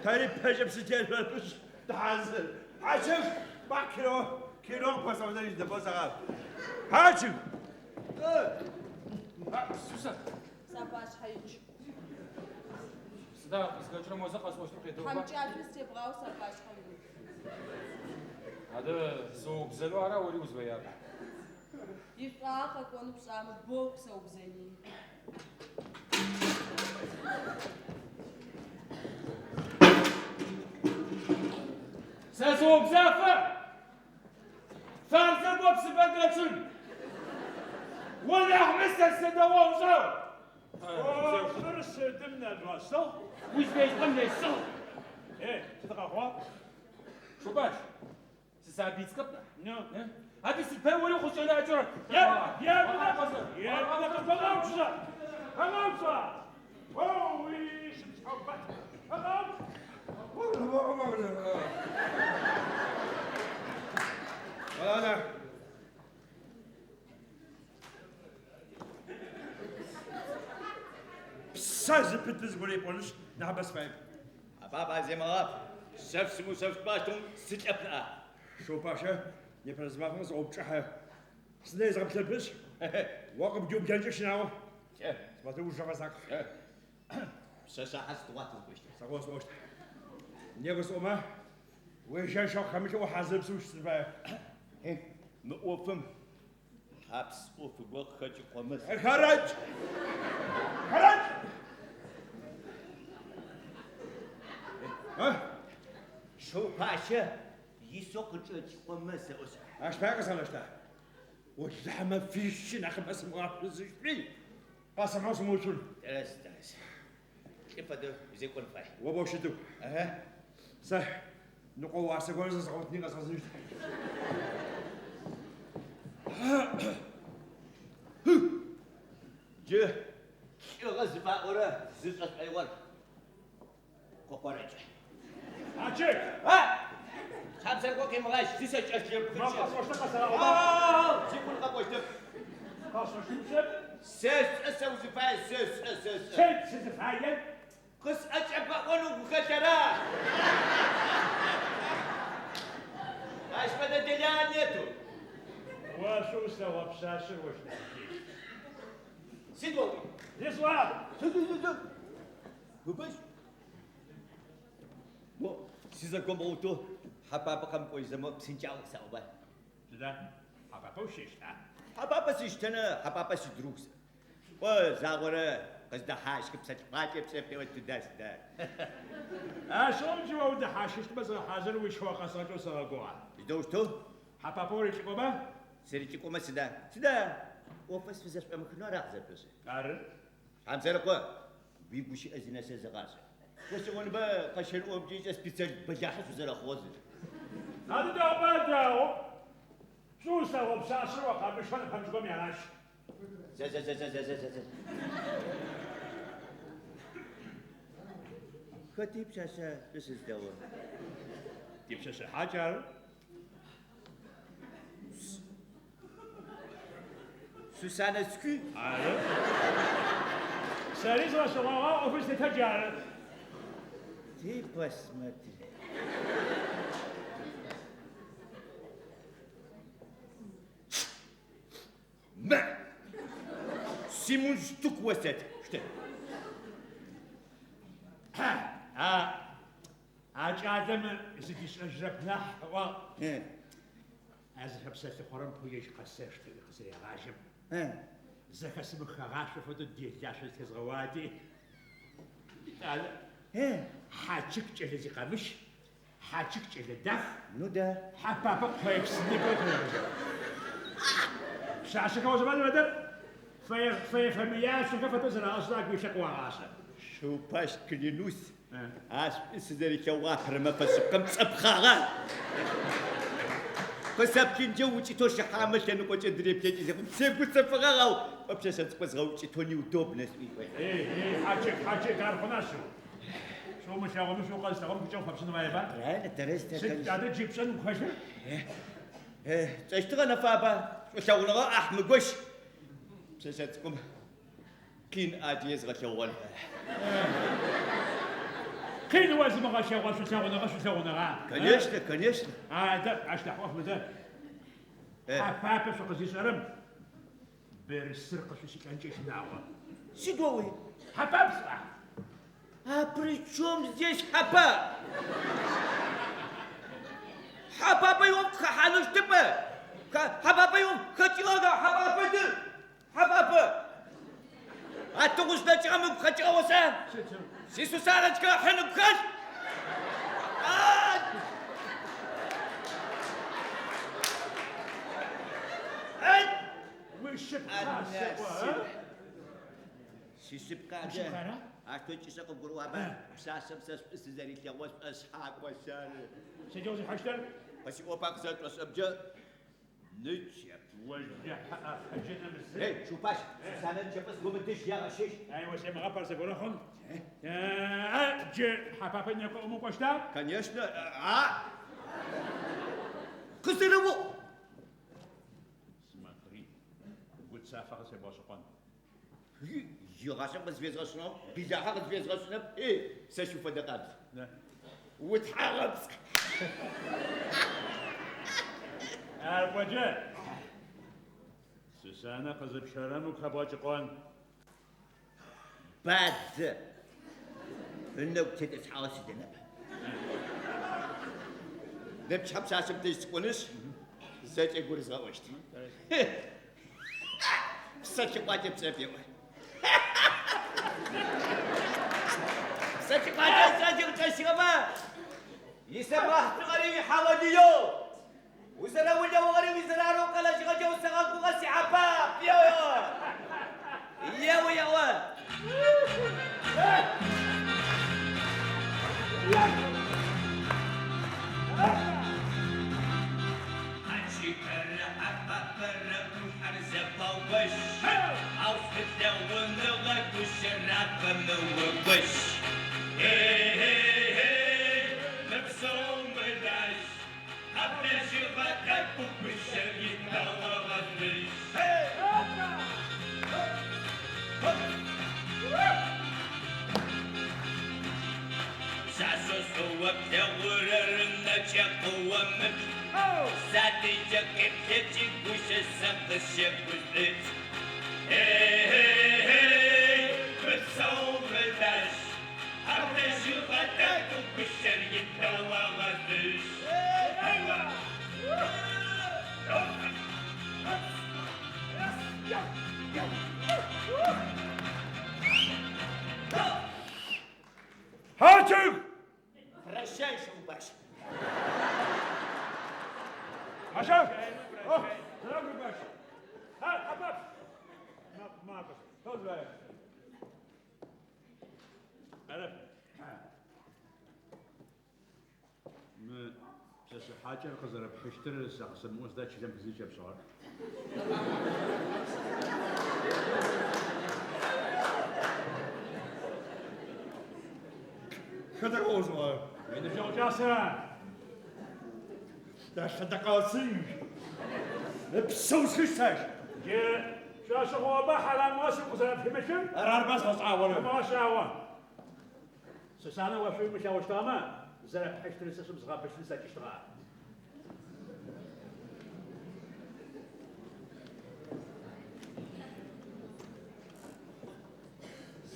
Тэри пэкӏэ псы тешъопышъ, тыхьазыр. Хьачых, ба кино, кино къыпэсэгъузэ дэбосэгъап. Хьачых!
Сусэ!
Сапашъхьэ икӏ.
Сыда къызхэкӏырэм о зэ къэсӏощтым къедэӏуба?
Тхьамыкӏашъо зытебгъаоу сапашъхьэ уимыт.
Адэ сыоубзэнэу ара ори узфэяр?
Ишӏуагъэ къэкӏонэу пшӏамэ, боу къысэубзэни.
Сэ сыобзафэ! Фарзэ кӏо псыпэ дэчъын! О нахь мысэ сыдэгъоу ошӏа?
ӏофыр сыдым нэжъугъэсыгъ?
Узфещтым несыгъ!
Е, сыд къэхъугъ?
Шыупащ, сысабый цӏыкӏоп нахь.
Ну?
Адэ сыд пае ори укъызкӏэнакӏэрэр?
Е, емынэ, емынэ къызфэгъэуцу! Фэгъэуцу! Оуи, сымышъхьэубат! Фэгъэуцу!
Ладно. Псэ зыпытыр зыгорэ епӏонышъ, нахьыбэ сыфаеп.
Хьапап, ар земыгъаф. Шъэф сымыушъэфыщтмэ ащыгъум сылӏэп ныӏа.
Шыупащэ, непэрэзымафэм къызэӏопчъыхьэ. Сынэ изгъэплъэпышъ, о къыбдиублэнкӏэ щынагъо. Смотри, ужэ къэзакъ.
Пшъэшъахьэ сыдигъуа тызыкӏощтыр?
Сэ къыосӏощт. Некӏо сӏомэ, уежьэн щэхъу хэмылъэу ухьазырыпсэу ущытын фае.
Мы ӏофым хьапс ӏофыгъо къыхэкӏыкъомэ.
Хэрэкӏ! Хэрэкӏ!
Шыупащэ исэу къычӏэкӏыкъомэ сэӏошъ.
Ащ пае къэзгъэнэщта? Олахьэ мэфищы нахьыбэ сымыгъэшъузыщтми, къэсыхьэу сымыуцун.
Тэрэз, тэрэз. Лӏы фэдэу узекӏон фай.
О боу щытыгу. Сэ ныкъо уасэ горэ зэзгъэгъотыни къэзгъэзэжьыщт.
Джы лӏыгъэ зыфаӏорэ зышӏэ шӏоигъор къыкъорэкӏ.
Ачык!
А! Хьамсэрыкъо къемыгъащ, зысэкӏэщтыр
Ма къэсӏощтыр къэсэгъаӏоба?
Ау, зи хъун къэпӏощтэп.
Къэсӏощтыр?
Сэшӏэ сэ узыфаер, сэшӏэ, сэшӏэ.
Сыд сызыфаер?
Къысӏэкӏэбгъэӏон угу хэлъ ара? Ащ фэдэ деля нету.
О шӏу услъэгъугъэ пшъашъэр ощ нахь дэй.
Сыд оӏуи?
Зи сӏуагъэп.
Сыд, сыд, сыд? Быбэжь. Мо, сызэгомыгъэутэу Хьапапэ къэмыкӏожьызэ псынкӏагъо къысаӏоба?
Сыда? Хьапапэ ущэщта?
Хьапапэ сыщтэнэ, Хьапапэ сидруг сэ. Кӏо, загъорэ къыздэхьащхы, псэлъыхъуакӏэ псэ пеӏо тыда сыда.
Ащыгъум джы о удэхьащхыщтмэ зыгъэхьазыр уишхыгъо къэзгъэкӏэу сэгъэгугъэ.
Сыдэущтэу?
Хьапапэ урилӏыкӏомэ?
Сырилӏыкӏомэ сыда? Сыда? ӏофыр сфызэшӏомыхынэу ара къызэпшӏошӏы?
Ары.
Хьамсэрыкъо, уигущыӏэ зынэсыр зэгъашӏэ. Гъэшӏэгъонба къэщэн ӏофкӏэ специалист бэлахьы шъузэрэхъугъэр зы.
Адэ дэгъуба, дэгъу. Шӏу услъэгъугъэ пшъашъэр о къэмыщэу нэпэмыкӏыгъом егъащ.
Зэ, зэ, зэ, зэ, зэ, зэ, зэ, зэ. Хэт ипшъашъа шӏу сызылъэгъугъэр?
Типшъэшъэ хьакӏ ары.
Сусанэчки?
Ары. Сэри згъэшӏэгъуагъэ ӏофыр зытетыр джары.
Ты посмотри. Мэ! Симунштук осэт, штэ.
А, а кӏалэм зыдишӏэжьырэп нахь, ыӏуагъ. А зыфэпсэлъыхъорэм пэу ежь къэсэштэ ыӏуи къызырегъажьэм, зэхэсымыхыгъашъо фэдэу делашъо зытезгъэуати, итӏанэ Хьачык кӏэлэ зикъэмыщ, Хьачык кӏэлэ дах,
Ну да.
Хьэпапэ къоепс ныбэу къырегъэжьагъ. Пшъашъэхэр ошӏэба зыфэдэр? Фэе-фэмыяшъохэ фэдэу зэрагъэшӏырэ агу илъыр къыуагъашӏэ.
Шыупащ, клянусь, ащ шӏу сызэрилъэгъугъэ апэрэ мэфэ шъыпкъэм цӏэпхъагъэ. Къысэплъынкӏэ укӏытэу Шыхьамэ лъэныкъокӏэ дыреплъэкӏи зэхъум, сегуцэфыгъагъ, ау кӏо пшъэшъэ цӏыкӏур згъэукӏытэу неудобно сӏуи.
Эй, эй, Хьачык, Хьачык, ар хъуна шъыу? Шӏу умылъэгъуми, шӏу укъэзылъэгъум гукӏэгъу фэпшӏын фаеба?
Правильно, тэрэз,
Сыд
конечно.
адэ джы пшӏэн угу хэлъыр?
Тшӏэщтыгъэ нэфаба, шӏулъэгъуныгъэ ӏахь мыгощ. Пшъэшъэ цӏыкӏум къин ӏаджи езгъэлъэгъугъэн фае.
Къин озымыгъэлъэгъугъэ шӏулъэгъуныгъэ шӏулъэгъуныгъа?
Конечно, конечно.
Адэ, ащ нахь ӏоф мыдэ. Хьэпапэ шъукъызишӏэрэм бырсыр къышъуишӏылӏэнкӏэ щынагъо.
Сыдэуи?
Хьэпап сӏуа?
А при чем здесь Хьэпап? Хьэпапэ иӏоф къыхэхьанэу щытэп. Хьэпапэ иӏоф хэкӏыгъэ Хьэпапэ ды. Хьэпапэ! А тыгъужъ нэкӏыгъэм ыгу хэкӏыгъэ оса? Си Сусаночкэ ыхьын ыгу хэлъ! Сишъыпкъэ адэ, ащ тэ кӏышъэ къыбгурыӏуаба? Пшъашъэм сэ шӏу сызэрилъэгъугъэр сшӏошъхьакӏошъ ары.
Сыдэу зыхьыщтыр?
Къысиӏопа къызэшӏошӏэбджэ. Нычэп.
Олахьэ ӏэпэджэнэм зы.
Эй, Шыупащ, Сусанэ нычэпэ зыгорэм дэжь ягъэщэжь.
Ай, о семыгъэп, ар зэгорэм хъун. А, джы Хьэпапэ некӏо умыкӏощта?
Конечно, а! Къызэрэуӏу!
Смотри, гуцафэ къысебгъэшӏыкъон.
Игъашӏэм къызфезгъэшӏынэп, билахьэ къызфезгъэшӏынэп. Эй, сэщ уфэдэ къабз. Утхьагъэпцӏ.
Ар пӏокӏэ, Сусанэ къызыпщэрэм ыгу хэбгъэкӏыкъон.
Бадзэ ынэгу тетӏысхьагъэ сыдэнэп. Нэпчыхьэ пшъашъэм дэжь сыкӏонышъ, зэкӏэ гурызгъэӏощт. Псэлъыхъуакӏэ пцӏэ пеӏо. Псэлъыхъуакӏэ ыцӏэ джы къычӏэщыгъэмэ, исэбгъэхьышъугъэри уихьалэлыеу, узэрэулэугъэри уизэрарэу къэлэжьыгъэкӏэ усэгъэгугъэ, си Хьэпап, ео! Ео, ео! Хьачикэрэ Хьэпапэрэ ӏулъхьэр зэпагощ, ау шӏулъэгъуныгъэ гущэр афэмыугощ. Эй-эй-эй, мы псэум мылажь, къэблэжьыгъэ тӏэкӏу гущэр итэогъэшӏужь. Пшъашъэу шӏу плъэгъурэр нэкӏэ къыомыплъ, Садэжькӏэ къеплъэкӏи гущэ сэ къысщэгушӏукӏ. Эй-эй-эй, псэу мылажь, къэблэжьыгъэ тӏэкӏу гущэр итэогъэшӏужь.
Хьачык!
Прощай, Шыупащ.
Хьачык! О, сэлам, Шыупащ. Ха, Хьэпап! Макӏо, тозбай.
Арэп. Мы пшъэшъэ хьакӏэр къызэрэпхьыщтыр сэ къысэмыӏоу сыда чылэм къызыкӏэпшӏыгъэр?
Хэта къыосӏуагъэр?
Уиныбджэгъу кӏасэр ары.
Ащ лъэдэкъэсыж. Ыпсэ усхыщт ащ.
Джы пшӏошъы хъугъэба хьарамыгъэ сыгу къызэрэпфимылъыр?
Ар арба згъэшӏагъорэр.
Умыгъэшӏагъо. Сусанэ о шӏу умылъэгъущтыгъэмэ, зэрэпхьыщтыр сэ щымызгъэбылъын слъэкӏыщтыгъа?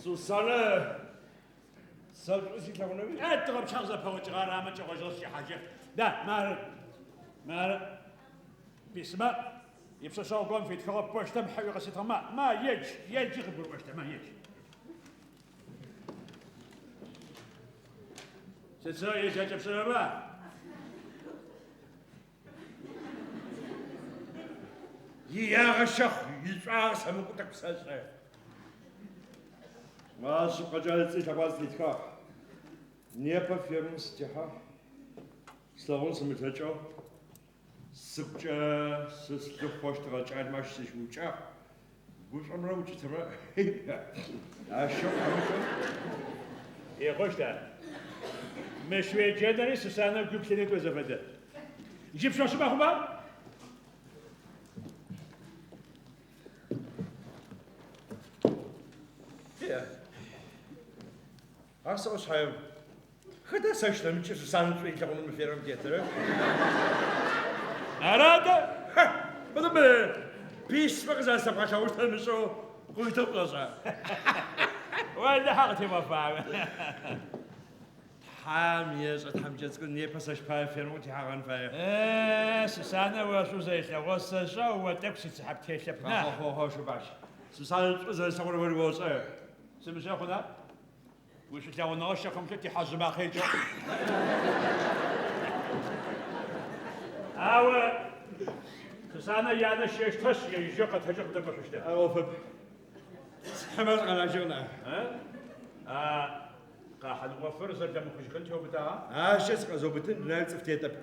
Сусанэ сэ шӏу силъэгъунэуи?
Е, тыгъэпчъагъ зэпэӏукӏыгъэ арамэ кӏэгъожьыгъэ сыкӏэхьажьэп. Да, мары, мары. Письмэ ипшъэшъэгъу горэм фитхыгъэу почтэм хьыуи къыситыгъ. Ма, ма, едж, еджи къыбгурыӏощт, ма, едж. Сыд сэ еджакӏэ пшӏэрэба?
Иягъэ щэхъу, ишӏуагъэ сэмыкӏоу тӏэкӏу сэшӏэ. Ма, шъыпкъэкӏэ ыцӏи ылъэкъуацӏи тетхагъ. Непэ фермэм сытехьагъ. Слъэгъун сымылъэкӏэу сыгукӏэ сызлъыхъощтыгъэ кӏалэмэ ащыщ сыщыӏукӏагъ. Гушӏомрэ укӏытэмрэ ащэхъу хэмылъэу.
Икъущт ар. Мыщ уеджэнэри Сусанэ ыгу уиплъынри тӏо зэфэдэ. Джы пшӏошъы мэхъуба?
Ар сэӏо шъхьаем, хэта сэщ нэмыкӏэу Сусанэ шӏу ылъэгъунэу мы фермэм тетыр?
Ары адэ!
Ха! Мыдэ мы письмэ къызэрэсэбгъэлъэгъущтыр ымышӏэу къыуитыгъ пшӏошӏа?
Уэлэхьэ къытемыфагъэ.
Тхьам ешӏэ тхьамыкӏэ цӏыкӏур непэ сэщ пае фермэм къытехьэгъэн фае.
Э, Сусанэ о шӏу узэрилъэгъоу сэшӏэ, о тӏэкӏу сицыхьэ птелъэп нахь.
Хьо, хьо, Шубаш. Сусанэ шӏу зэрэслъэгъурэр ори ошӏэ.
Сымышӏэ хъуна? Уишӏулъэгъуныгъэ щэ хэмылъэу тихьэжъы макъэ икӏыгъ. Ау Сусанэ янэ щэщтэшъ, ежь къэтэджэу къыдэкӏошъущтэп.
Ар ӏофэп. Схьымэ сыкъэнэжьыгъ нахь.
А къахьын ӏофыр зэблэмыхъужьыхэн теубытагъа?
Ащкӏэ сыкъэзыубытын дунаим цӏыф тетэп.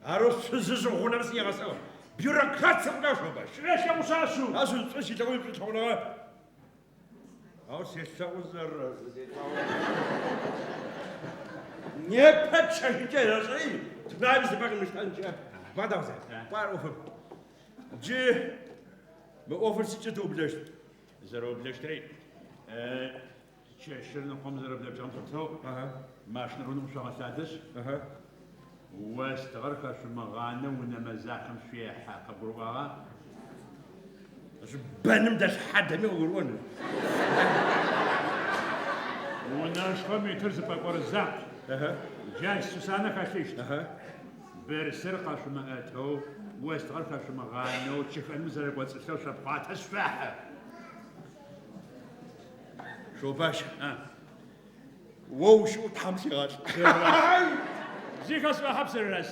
Арэу шъузыжъым гъунэм сынигъэсыгъ. Бюрократ сыхъунэу Шубаш.
Шъуелъэгъушъ ашъыу!
Ашъыу шӏу силъэгъун шӏулъэгъуныгъэ. Ау селъэгъу Непэ чэщыкӏэ ерэшӏэри, дунаим зыпэ къимыштэнкӏэ. Кӏуа, Даузэ, кӏуа ар ӏофэп. Джы мы ӏофыр сыдкӏэ тыублэщт?
Зэрэублэщтри, чэщыр ныкъом зэрэблэкӏыгъэм лъыпытэу, машинэр унэм къышъогъэлъадэшъ, остыгъэр хэшъумыгъанэу унэ мэзахэм шъуехьэ, къыбгурыӏуагъа?
Бэным дэлъ хьадэми къыгурыӏон.
Унэшхом итыр зы пӏэкӏор закъу. Джащ Сусанэ хэлъыщт. Бырсыр къэшъумыӏэтэу, остыгъэр хэшъумыгъанэу, чыхӏэным зэрэкӏоцӏылъэу шъопхъуатэшъ шъохьы.
Шубаш, о ущыӏэу Тхьэм сигъэлӏ.
Зи хэсӏуагъэп, сырыраз.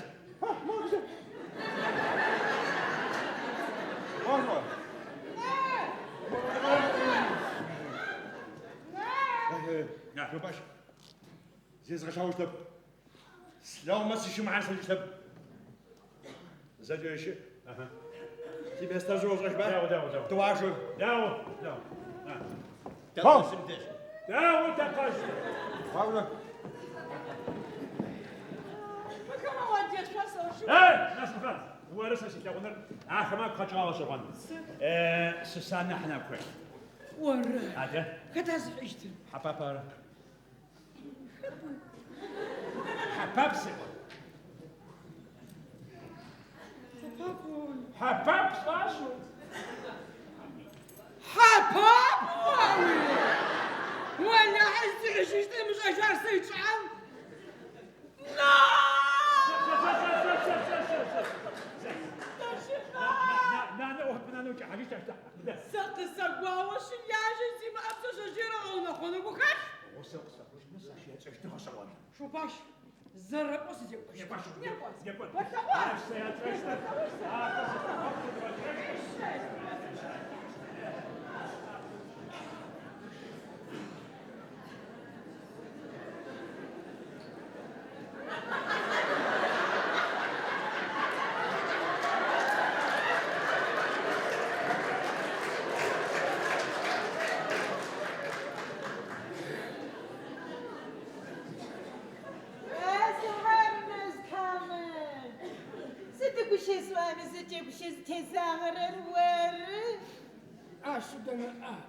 Шубаш, зезгъэлъэгъущтэп. Слъэгъумэ сыщымыхьан слъэкӏыщтэп. Зэкӏэ ыщы. Тиместэжъ ошӏэщтба?
Дэгъу, дэгъу, дэгъу.
Тыуашъу.
Дэгъу, дэгъу.
Тэкъэжъым дэжь.
Дэгъу, Тэкъэжъ.
Павло.
Мыхэмэ уадешъуа сэшӏы.
Эй, Насыфан, оры сэ силъэгъуныр ахэмэ агу къэкӏыгъэ гъэшӏэгъон. Сусанэ хьынакухэр.
Оры.
Адэ?
Хэта зыхьыщтыр?
Хьапап ары.
Хьапап сэӏо. Хьапап сӏуашъыу.
Хьапап уауи! Уэлэхьи зыхьыщыщтыр ымышӏэжьэу ар сэ ичӏыхьэм. На!
Нанэ ӏоф нанэ укӏэхьажьыщт ащ.
Сэ къысэгуаошъ, лажьэ зимыӏэ пшъэшъэжъыер ыгъэунэхъонэу гухэлъ.
Гъусэ къысфэхъущтмэ сэ ащ ецӏэщтыр гъэшӏэгъон.
Шубаш, зэрэпӏоу сызекӏощт.
Некӏо,
Некӏо.
некӏо.
Олъэгъуа?
Ащ сэ яцӏэщтыр. Ахэр сэ
гущэ сӏуами зэкӏэ гущэ зытезагъэрэр оры.
Ашъыу Дэнэӏаб.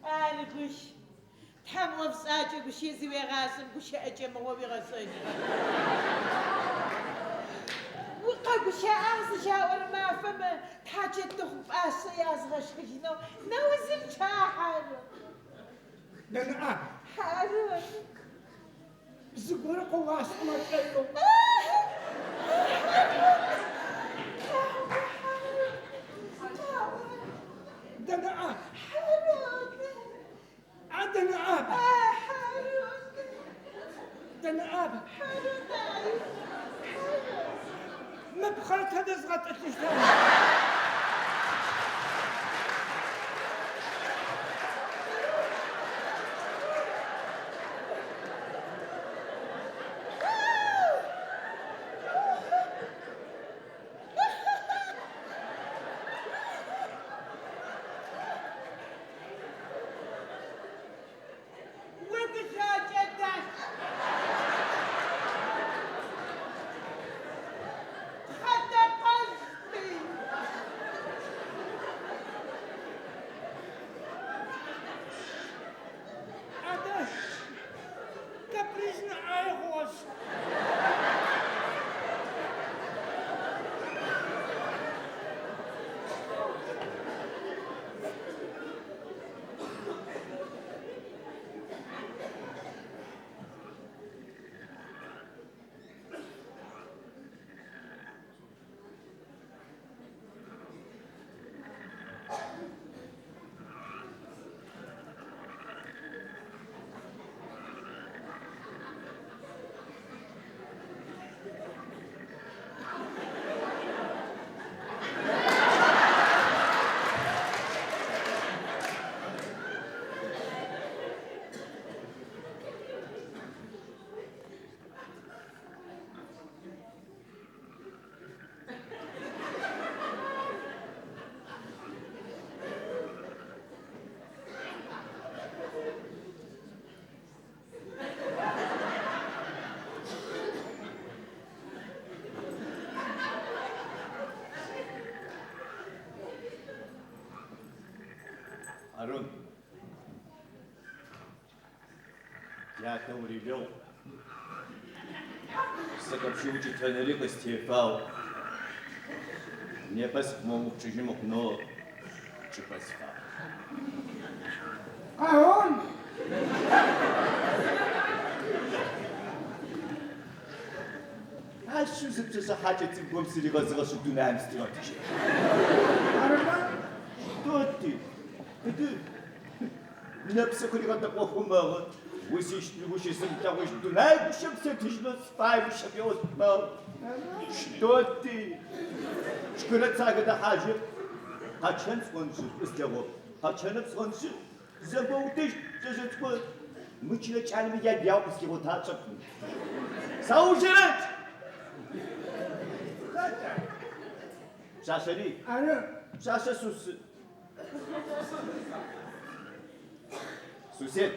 Ары гущ. Тхьэм ӏофшӏакӏэ гущэ зыуегъашӏэм гущыӏэкӏэ мыгъо уигъэшӏэжьыгъэп. Укъэгущыӏагъ зыщаӏорэ мафэм тхьачэтыхъу пӏашъэ язгъэшхыжьынэу нэузынчъа, Хьарун?
Дэнэӏаб.
Хьарун.
Зыгорэ къыуасӏомэ пшӏоигъу. Дэнэӏаб. А Дэнэӏаб. Дэнэӏаб. Мы пхъэр тэдэ згъэтӏылъыщта?
Угушӏокӏэ дах. Пхъэтэкъэжъми.
Адэ, капризнэ ӏае хъугъэшъ.
Хьарун, тятэ урилэгъу. Сыкъыпщыукӏытэныри къыстефагъ. Непэ сыкъымыупчӏыжьы мыхъунэу чӏыпӏэ сифагъ.
Хьарун!
Ашъыу зы пшъэшъэ хьакӏэ цӏыкӏум сыригъэзыгъэшъ дунаим сытыригъэтыжьырэп.
Арыба?
Тӏоти, тыды нэпсыр къыригъэтэкъохэу мэгъы. Ущысымылъэгъужь дунай гущэм сетыжьынэу сыфай гущэм еӏошъ мэгъы. Тӏоти, шкырэ цагэ дэхьажьы. Къэчъэн сӏонышъ, шӏу слъэгъоп. Къэчъэнэп сӏонышъ, зэгоутыщт пшъэшъэ цӏыкӏур. Мы чылэ кӏалэмэ ядягъу къысхигъотачъэп. Саужырэт!
Хэта?
Пшъашъэри?
Ары.
Пшъашъэ Сус. Сусед.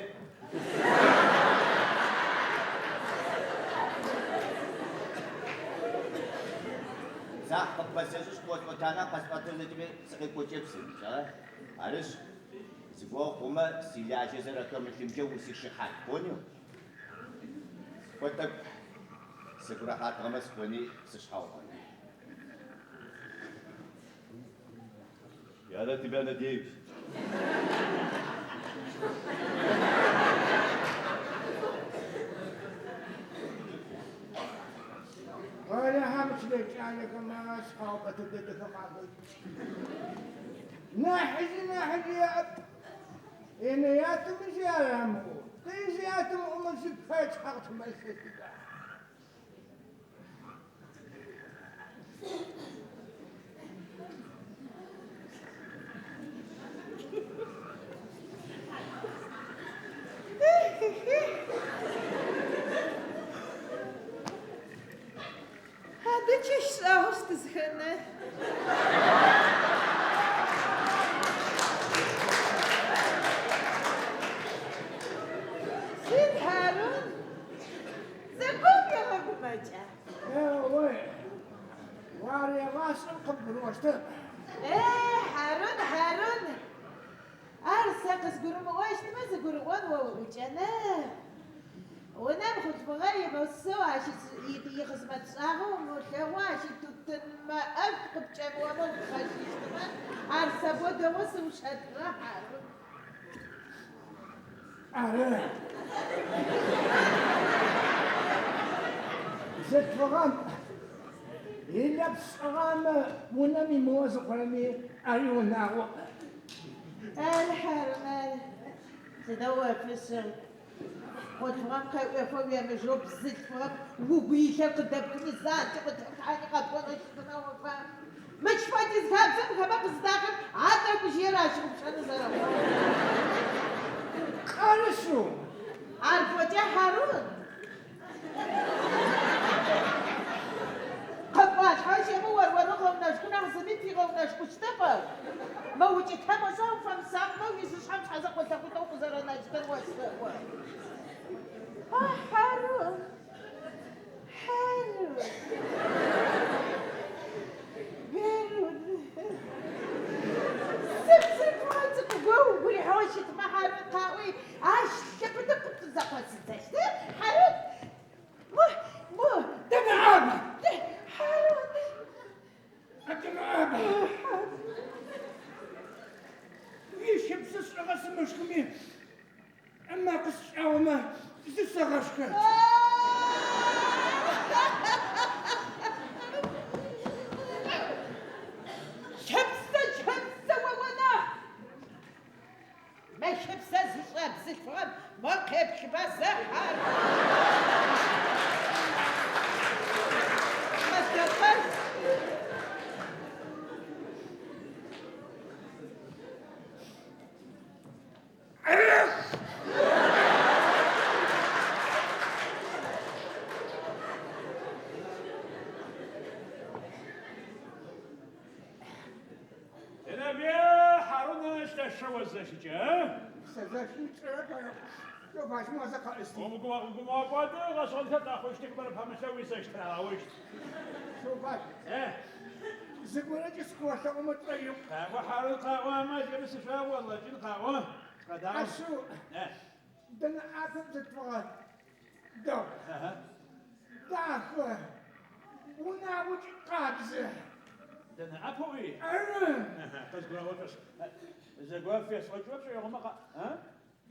Цахь къыпфэсэшӏышъ, къыосӏотана, къэсӏуатэн зэкӏэми сыкъекӏокӏэп сэ, Арышъ, зыгорэ хъумэ, силажьэ зэрэхэмылъымкӏэ усишыхьат, понял? Кӏо тӏэкӏу сыгу рэхьатыгъэмэ сыкӏони сышъхьаукъэн. Я на тебя надеюсь.
Олахьэ мы чылэ кӏалэхэм шъхьаупӏэтэ дэдэхэр къахэкӏ. Нахьыжъи нахьыжъи яӏэп. Янэ-ятэми зи арамыӏоу, тэри зи ятымыӏомэ сыд пае тшъхьэ къытымэсэсыба?
Адэ чэщ шӏагъо тызхэнэ. Сыд, Хьарун? Зэгорэм уегъэгумэкӏа?
Ой. Ар егъашӏэм къыбгурыӏощтэп.
Е, Хьарун, Хьарун, ар сэ къызгурымыӏощтмэ, зыгурыӏон о уӏукӏэнэп. Унэм хъулъфыгъэр имысэу, ащ ихъызмэтшӏагъэ умылъэгъоу, ащ итутын мэ ӏэшӏу къыпкӏэмыомэ утхъэжьыщтмэ, ар сэ бо дэгъоу сыушэтыгъэ, Хьарун.
Ары. Бзылъфыгъэм инэпс шӏыгъэмэ унэм имыо зыхъурэми ари унагъо.
Ары, Хьарун, ары. Сыдэу офышъы. Хъулъфыгъэм къеӏофэ уемыжэу бзылъфыгъэм угу илъыр къыдэпхыни занкӏэу къытепхьани къэпӏонэу щытмэ офа. Мыщ фэдиз хабзэм хэмэ къызыдахым а тӏэкӏужъыер ащыгъупшэнэу зэрэхъугъэр.
Ары шъыу.
Ар пӏокӏэ, Хьарун. Къэкӏуалъхьэ щэмэ ор-орэу гъэунэшкӏу нахь зыми пфигъэунэшкӏущтэп. Мэ укӏытэм ошӏа уфэмысакъмэ уижъышъхьэм шъхьэзэкъо-лъэкъуитӏоу къызэрэнэщтыр осэӏо. А, Хьарун, Хьарун. Берун. Зы бзылъфыгъэ цӏыкӏу гоу угу рихьыгъэу щытмэ, Хьарун, къаӏуи, ащ лъэпытэу къыпфызэкъосыдзэщт. Хьарун, мо, мо,
Дэнэӏаб!
Хьарун.
Дэнэӏаб! Уищыпсы шӏыгъэ сымышхыми, ымэ къыскӏаомэ зысэгъэшхы.
Щыпсэ, щыпсэ о она! Мэ щыпсэ зышӏэ бзылъфыгъэм мо къеплъыба зэ, Хьарун. Къэтэкъэс.
Энэбе Хьарунэ лъэшэу озэщыкӏэ.
Сэзэщыкӏэрэп, шыупащ мосэ къэӏысти.
Умыгумэкӏоды гъэшӏэгъонхэр къэхъущтых бэрэ пэмылъэу уизэщтырагъэущт.
Шыупащ, зыгорэкӏэ сыкъыолъэӏумэ шӏоигъу.
Къаӏо, Хьарун, къаӏо, амал емысышъуагъ, олэкӏын къаӏо. Къэдаӏо.
Ашъыу, Дэнэӏапэ бзылъфыгъэ дэгъу. Дахэ, унагъокӏи къабзэ.
Дэнэӏапэуи?
Ары.
Къызгурыӏо. Зэгор фесӏокӏыгъэ пшӏоигъомэ къа...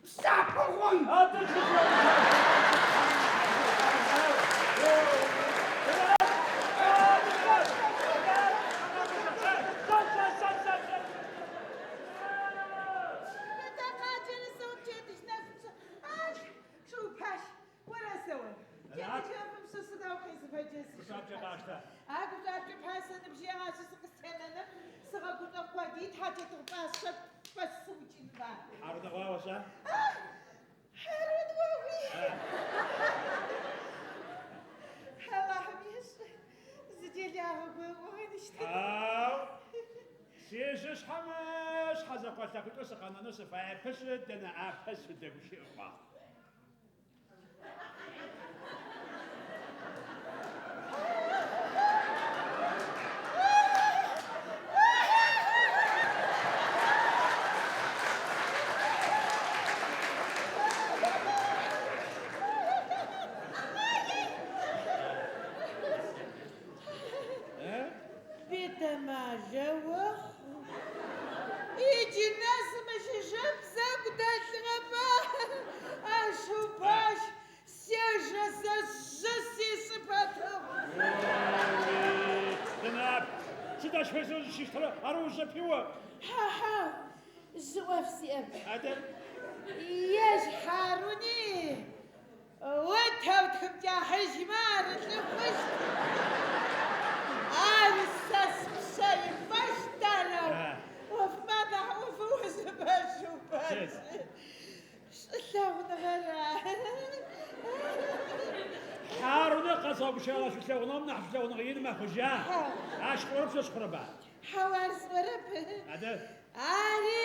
Псапэ хъун!
Адэ
Шыупащ, орэсэо. Чэфым сыдэу къезыфэджэс.
Гушӏуапкӏэ къаштэ.
А гушӏуапкӏэ пасэ ныбжьыегъашъэ сыкъыстенэнэп, сыгъэгушӏо къодый, тхьачэтыгъу пӏасэ фэсыукӏынба.
Хьарунэ ӏуагъэшъа?
Хьарун оуи. Алахьым ешӏ, зыделагъэ гоӏогъэныщт.
Ау, сижъышъхьэмэ шъхьэзэкъо лъэкъуитӏу сыкъэнэнэу сыфаепышъ, Дэнэӏапэ сыдэгущыӏэӏуагъ.
Бетэмалэ охъу. Иджы нэсымыщыжьэ бзэгу дэлъыгъэба. А Шыупащ, сежэ сэ жъы сисыпэтыгъ.
Дэнэӏап, сыд ащ фэдизэу зыщыщтырэ ар ужэпио.
Хьа-хьау, зы ӏоф сиӏэп.
Адэ?
Ежь Хьаруни о тэутхымкӏахьыжьмэ ар лӏыхъущт. Ар сэ спшъэ ифэщт арэу. ӏофмэ нахь ӏофы узыба, Шыупащ. Шӏулъэгъуныгъэр
Хьарунэ къэзгъэгущыӏэгъэ шӏулъэгъуныгъэм нахь шӏулъэгъуныгъэ ин мэхъужьа? Ащ къыӏорэп сэ сшӏэрэба?
Хьау, ар сӏорэп.
Адэ?
Ари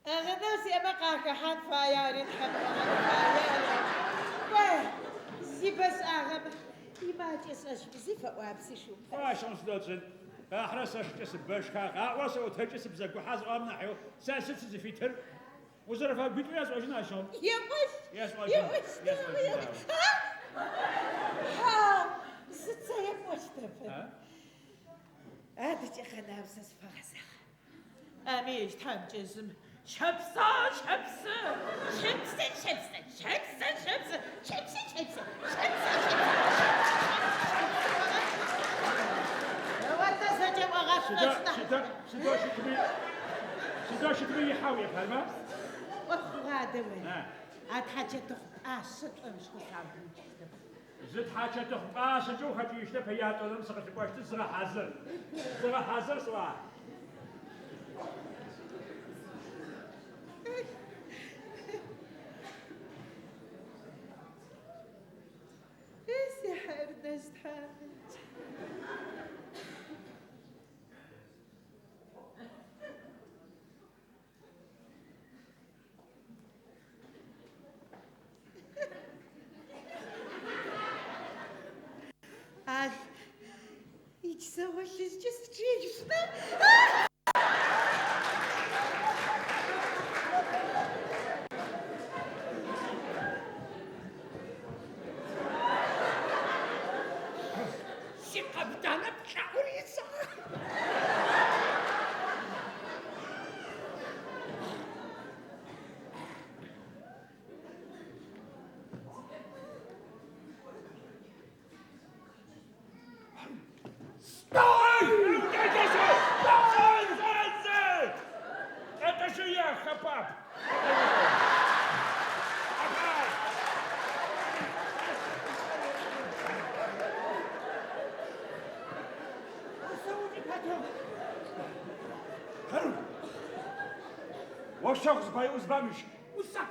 ӏыгъынэу сиӏэмэ къахэхьан фае, ари Тхьэм ыӏыгъын фае. Кӏо, зи бэшӏагъэм имакӏэ
Тхьамыкӏэ сшӏэщт, зи фэӏуагъэп, си Шыупащ.
Ащыгъум сыдэу тшӏын, къахьрэ сэшкӏэ сыбэшха, къаӏорэ сэӏотэкӏэ сыбзэгухьа зыӏуагъэм нахьэу сэ сыд сызыфитыр? Узэрэфэгуитӏу ясӏожьын ащыгъум.
Еӏощт,
Есӏожьын,
еӏощт,
есӏожьын.
еӏощт. А! Хьау, зыцэ епӏощтэп. Адыкӏэ Хъэнабзэ зыфэгъэзагъ.
Ами ежь тхьамыкӏэжъым щэпсэ, щэпсэ, щэпсэ, щэпсэ, щэпсэ, щэпсэ, щэпсэ, щэпсэ, щэпсэ,
О, тэ зэкӏэӏогъашӏошӏ нахь.
Сыда, сыдэу щытми, сыдэу щытми ихьау епэрмэ?
О хъугъэ адэ о.
А.
А тхьачэтыхъу пӏашъэ шӏомыщхъу сабыукӏыщтэп.
Зы тхьачэтыхъу пӏашъэкӏэ ухэкӏыжьыщтэп, ятӏонэрэм сыкъылъыкӏощтыр зыгъэхьазыр. Зыгъэхьазыр сӏуа?
Ей, сихьэрнэжъ тхьамыкӏ.
Ал, иджы сэгъуэлъыжькӏэ сычъыежьышъуна?
Сикъэбданэ плӏэӏур идзыгъ.
Стой! Стой! Стой! Это же я, Хапап! Харун! Ощагъ зыпае узбамыщ.
Уса!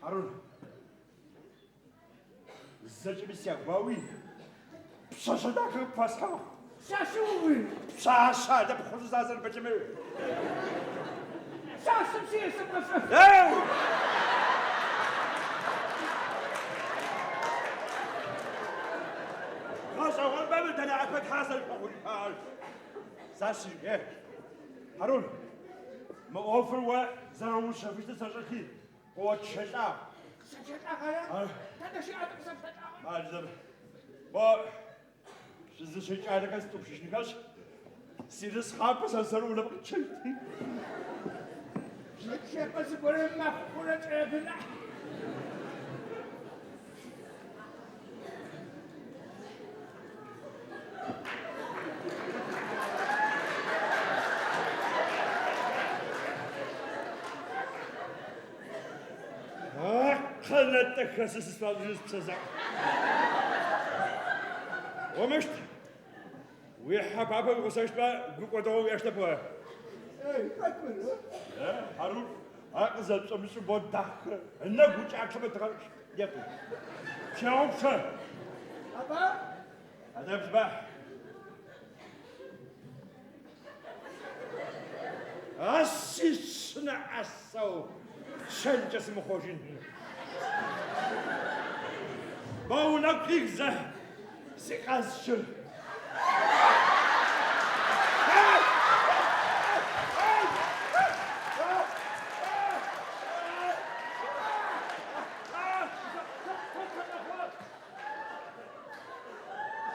Харун! Зэкӏэми сягуауи, пшъэшъэ дахэ къыпфэсхьыгъ.
Пшъашъэ уи!
Пшъашъэ адэ пхъужъы зазэрбэкӏэмэ.
Пшъашъэм сиесэпӏэфэ!
Эй! Гъэшӏэгъонбэ мы дэнэӏэпэ тхьа зэрыпэгъунпагъэр. Сэ си, Харун, мы ӏофыр о зэрэуушъэфыщтыр сэшӏэти, къыотщэлӏагъ.
Къысэпщэлӏагъэра?
Ар.
Тадэ щыӏа къысэпщэлӏагъэр?
Мальзэм, мо шъузыщэ кӏалэхэр стӏупщыжьынхэшъ, сирысхъапэ сэ зэрыунэм къытщэщти.
Нычэпэ зыгорэм мэхъурэ кӏэбы нахь.
Къэнэтӏэхэсы сысфэжъу спсэ закъу. Омышт, уихьэ папэ уигъусэщтмэ, гукӏодыгъо уиӏэщтэп о.
Эй, хэт мыр?
Э, Харун, а къызэпшӏэмышӏы бо дахэ, ынэгу кӏачъэмэ тыгъэ епӏу. Пщэгъупшэ.
Аба?
Адэбзба. А сишъынэ ӏасэу пчэнкӏэ сымыхъожьын. Бо унэгу къихзэ, сикъэсщыр.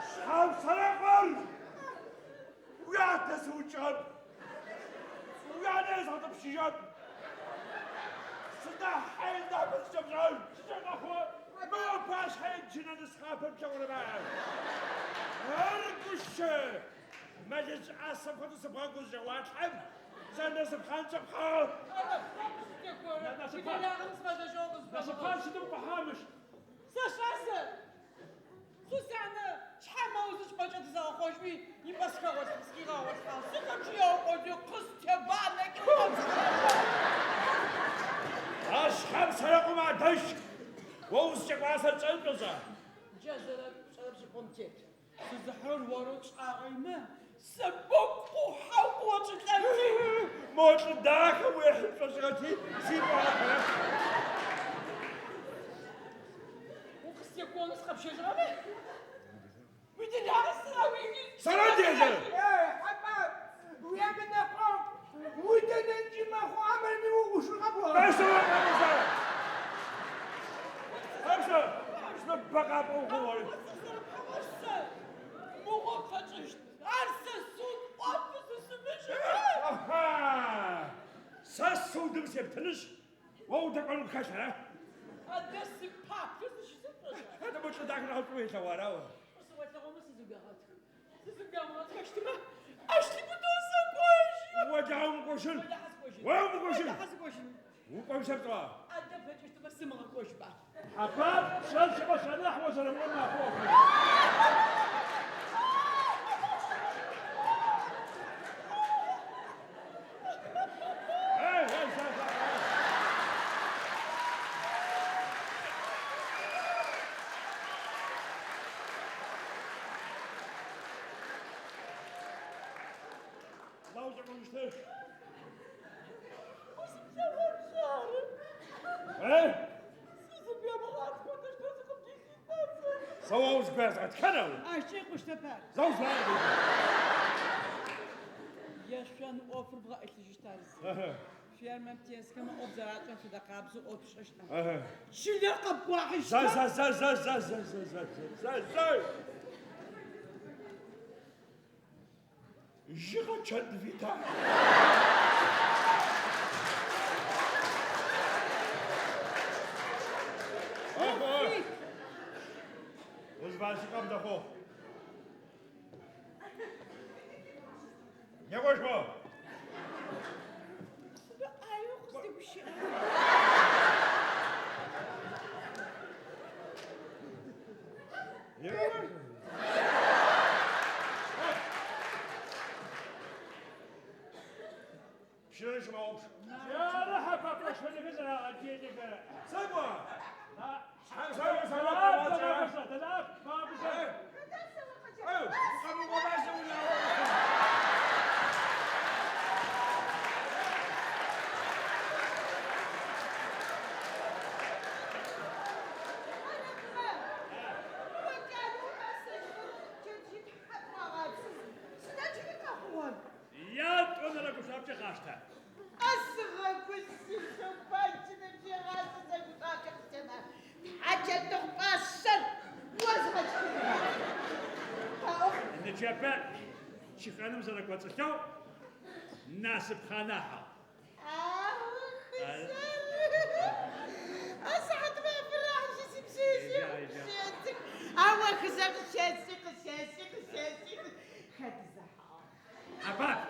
Шъхьаусэрэкъор! Уятэ сыукӏыгъэп! Уянэ езгъэтӏупщыжьыгъэп! Сыда хьайнапэ зыкӏэпшӏыгъэр? Сыкӏэкъэхъу! Мы ыпашъхьэ джынэ нысхъапэр плъэгъурэба? Ар гущэ! Мэлыжъ ӏасэм фэдэу сыбгъэгу зыкӏэуалъхьэм, сэ насыпхъанкӏэ пхъагъэ!
Насыпхъан сыдым къухьамыщ.
Сэшӏа сэ! Сусанэ, шъхьэмэ узышӏыкӏэ тызэгъэхъожьми, ипӏэ схигъэгъолъхьагъ. Сыхэчъыягъ къодые къыстебанэ
А шъхьаусэрэкъом адэжь о узыкӏэкӏуасэр пшӏэн шӏошӏа?
Джа зэрэпшӏэрэм шъыпкъэм тет. Сызыхьрэр орэу тшӏагъэмэ, сэбэку къухьэу къыочӏылӏэнти.
Мо лӏы дахэ уехьы пшӏошӏыгъэти, си пӏуагъэхэрэп.
Сыкӏонэу сыкъэпщэжьыгъэмэ, уиделагъэ сыда уи.
Сэра делэр?
Ей, Хьэпап, уемынэкъокъу, удэнэнкӏи мэхъу, амырми уӏушыгъэп о.
Ӏэпсэ, сыд бэ къапӏоу хъугъэр?
Сызэрэпхьыгъэр сэ мыгъо пфэкӏыщт. Ар сэ суд ӏофы зысымышӏырэ.
Аха! Сэ судым септынышъ, о удэкӏон хэлъ, ара?
Адэ сыпаплъэу сыщысыт пшӏошӏа?
Адэ мо лӏы дахэр шӏу елъэгъу, ара о?
Шӏу сыолъэгъумэ сызыгуегъэтх. Сызыгуямыгъэтхэщтымэ, ащ лъыпытэу сэкӏожьы.
Олахьэ умыкӏощын!
Олахьэ сыкӏожьын.
О умыкӏощын!
Олахьэ сыкӏожьын.
Укӏон сэпӏуа?
Адэ плъэкӏыщтымэ сымыгъэкӏожьба.
Хьэпап, сэ сэ нахь о зэрэмыӏон мафэ.
Эй, эй, сэ, сэ. Лаузэкӏожьыщтыр. Эй! Сэ о узгуязгъэтхэнэу!
Ащкӏэ икъущтэп ар.
Зэу зэ!
Ешъон ӏофыр бгъэӏылъыжьыщт ар зы. Фермэм тесхэмэ ӏоф зэрашӏэм фэдэ къабзэу ӏоф пшӏэщт. Чылэр къэпкӏуахьыщт.
Зэ, зэ, зэ, зэ, зэ, зэ, зэ, зэ, зэ, зэ! Жьыгъэ чэнд вита. Узбасикъэм дэхъу. Некӏошхо!
Сыда ӏаеу къыздэгущыӏэ?
Пщынэр щымыгъупш.
Ары Хьэпапэ шхынхэр зэрагъэделэхэрэ.
Сэкӏо!
Ятӏонэрэ гушӏуапкӏэ къаштэ. Нычэпэ чыхэным зэрэкӏоцӏылъэу насыпхъанэ ахьыгъ. Хьэпап!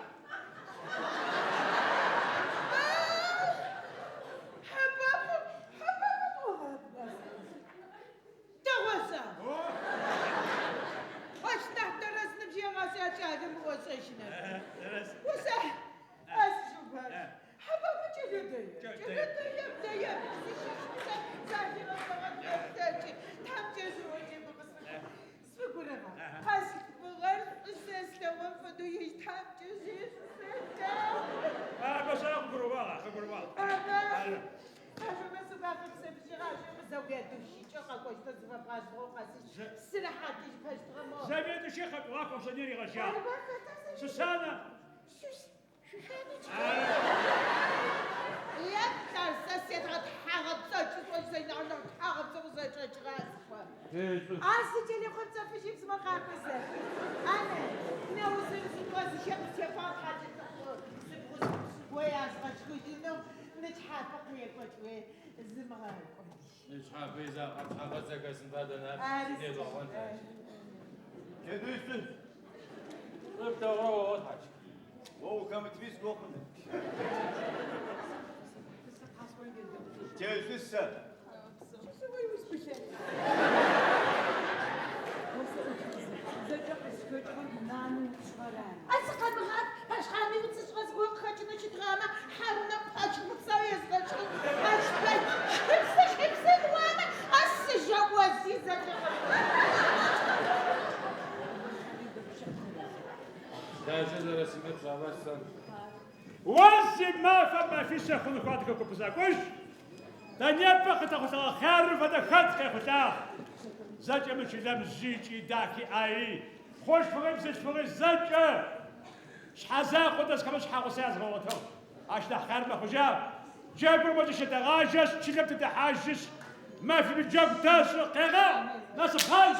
Бэшӏагъэ къыгурыӏуагъ, къыгурыӏуагъ. Заведующий къэкӏуагъ, ӏофшӏэныр ригъэжьагъ. Сусанна!
Нычхьапэ изакъоп, шъхьапэ зэхэсын фэдэ нахь, зедгъэгъон тхьач.
Джэдыщтыр.
Шӏу плъэгъурэ ого, тхьач.
О ухэмытми сыдэу хъун. Тешъу сэ.
Лажьэ зэрэсимыӏэр пшӏагъэ сэ.
О зимафэ мэфищэ хъунхэу адыгэ куп зэкӏужь, тэ непэ къытэхъулӏэгъэ хъярым фэдэ хэт къехъулӏагъ. Зэкӏэ мы чылэм жъи кӏи дахи ӏаий, хъулъфыгъи бзылъфыгъи зэкӏэ шъхьэзакъоу дэсхэмэ шъхьэгъусэ язгъэгъотыгъ. Ащ нахь хъяр мэхъужьа? Джэгур мокӏэ щетэгъажьэшъ, чылэм тыдэхьажьышъ, мэфими джэгу тэшӏы, къегъаӏу, Насыпхъан!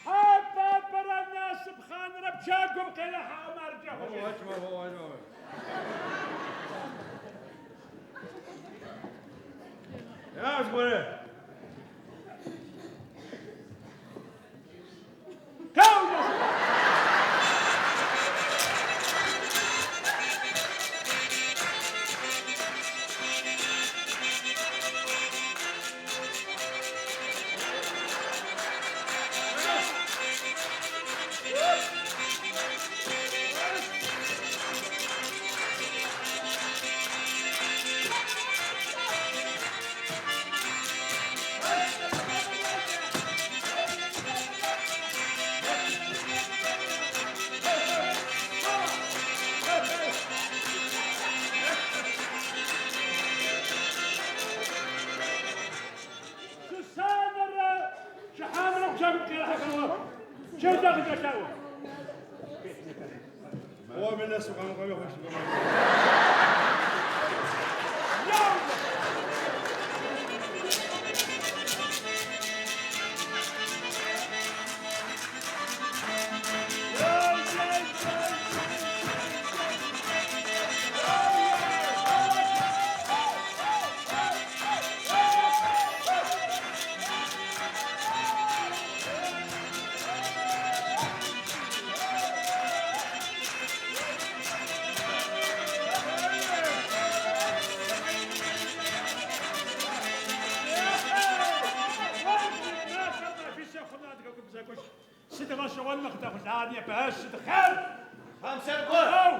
Хьапӏапӏэрэ Насыпхъанрэ пчэгум къерэхьэ Омаркӏэ хъужьын. Сусанэрэ Шыхьамрэ пчэгум къерэхьэхэ чылэ къыкӏэлъэӏу. Сыд гъэшӏэгъон мы къытэхъулӏагъэр непэ, сыд хъяр!
Хъамсэркъо!
Ау!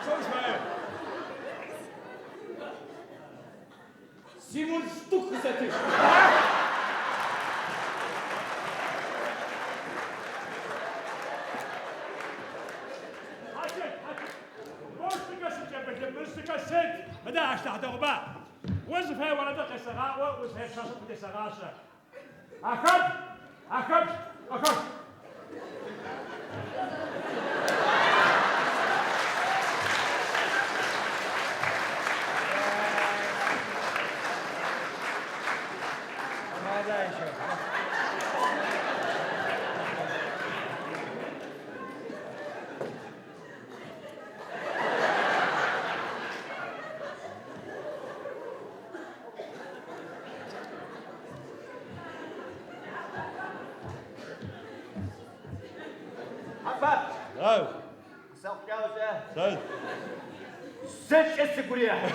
Шъо узфаер?
Симундштук къысэтыжь.
Хьакӏэ, хьакӏэ, мощтыкӏэ сыкӏэбылымыщтыкӏэ сыд? Мыдэ ащ нахь дэгъуба? Узыфэе орэдыр къесэгъаӏо, узыфэе пшъашъэр къыдесэгъащэ. Ахэп! Ахэп! Ахэп!
Хьапӏапӏ!
Ау!
Къысэхъулӏагъ сэ.
Сыд?
Зэкӏэ сыгу рехьы.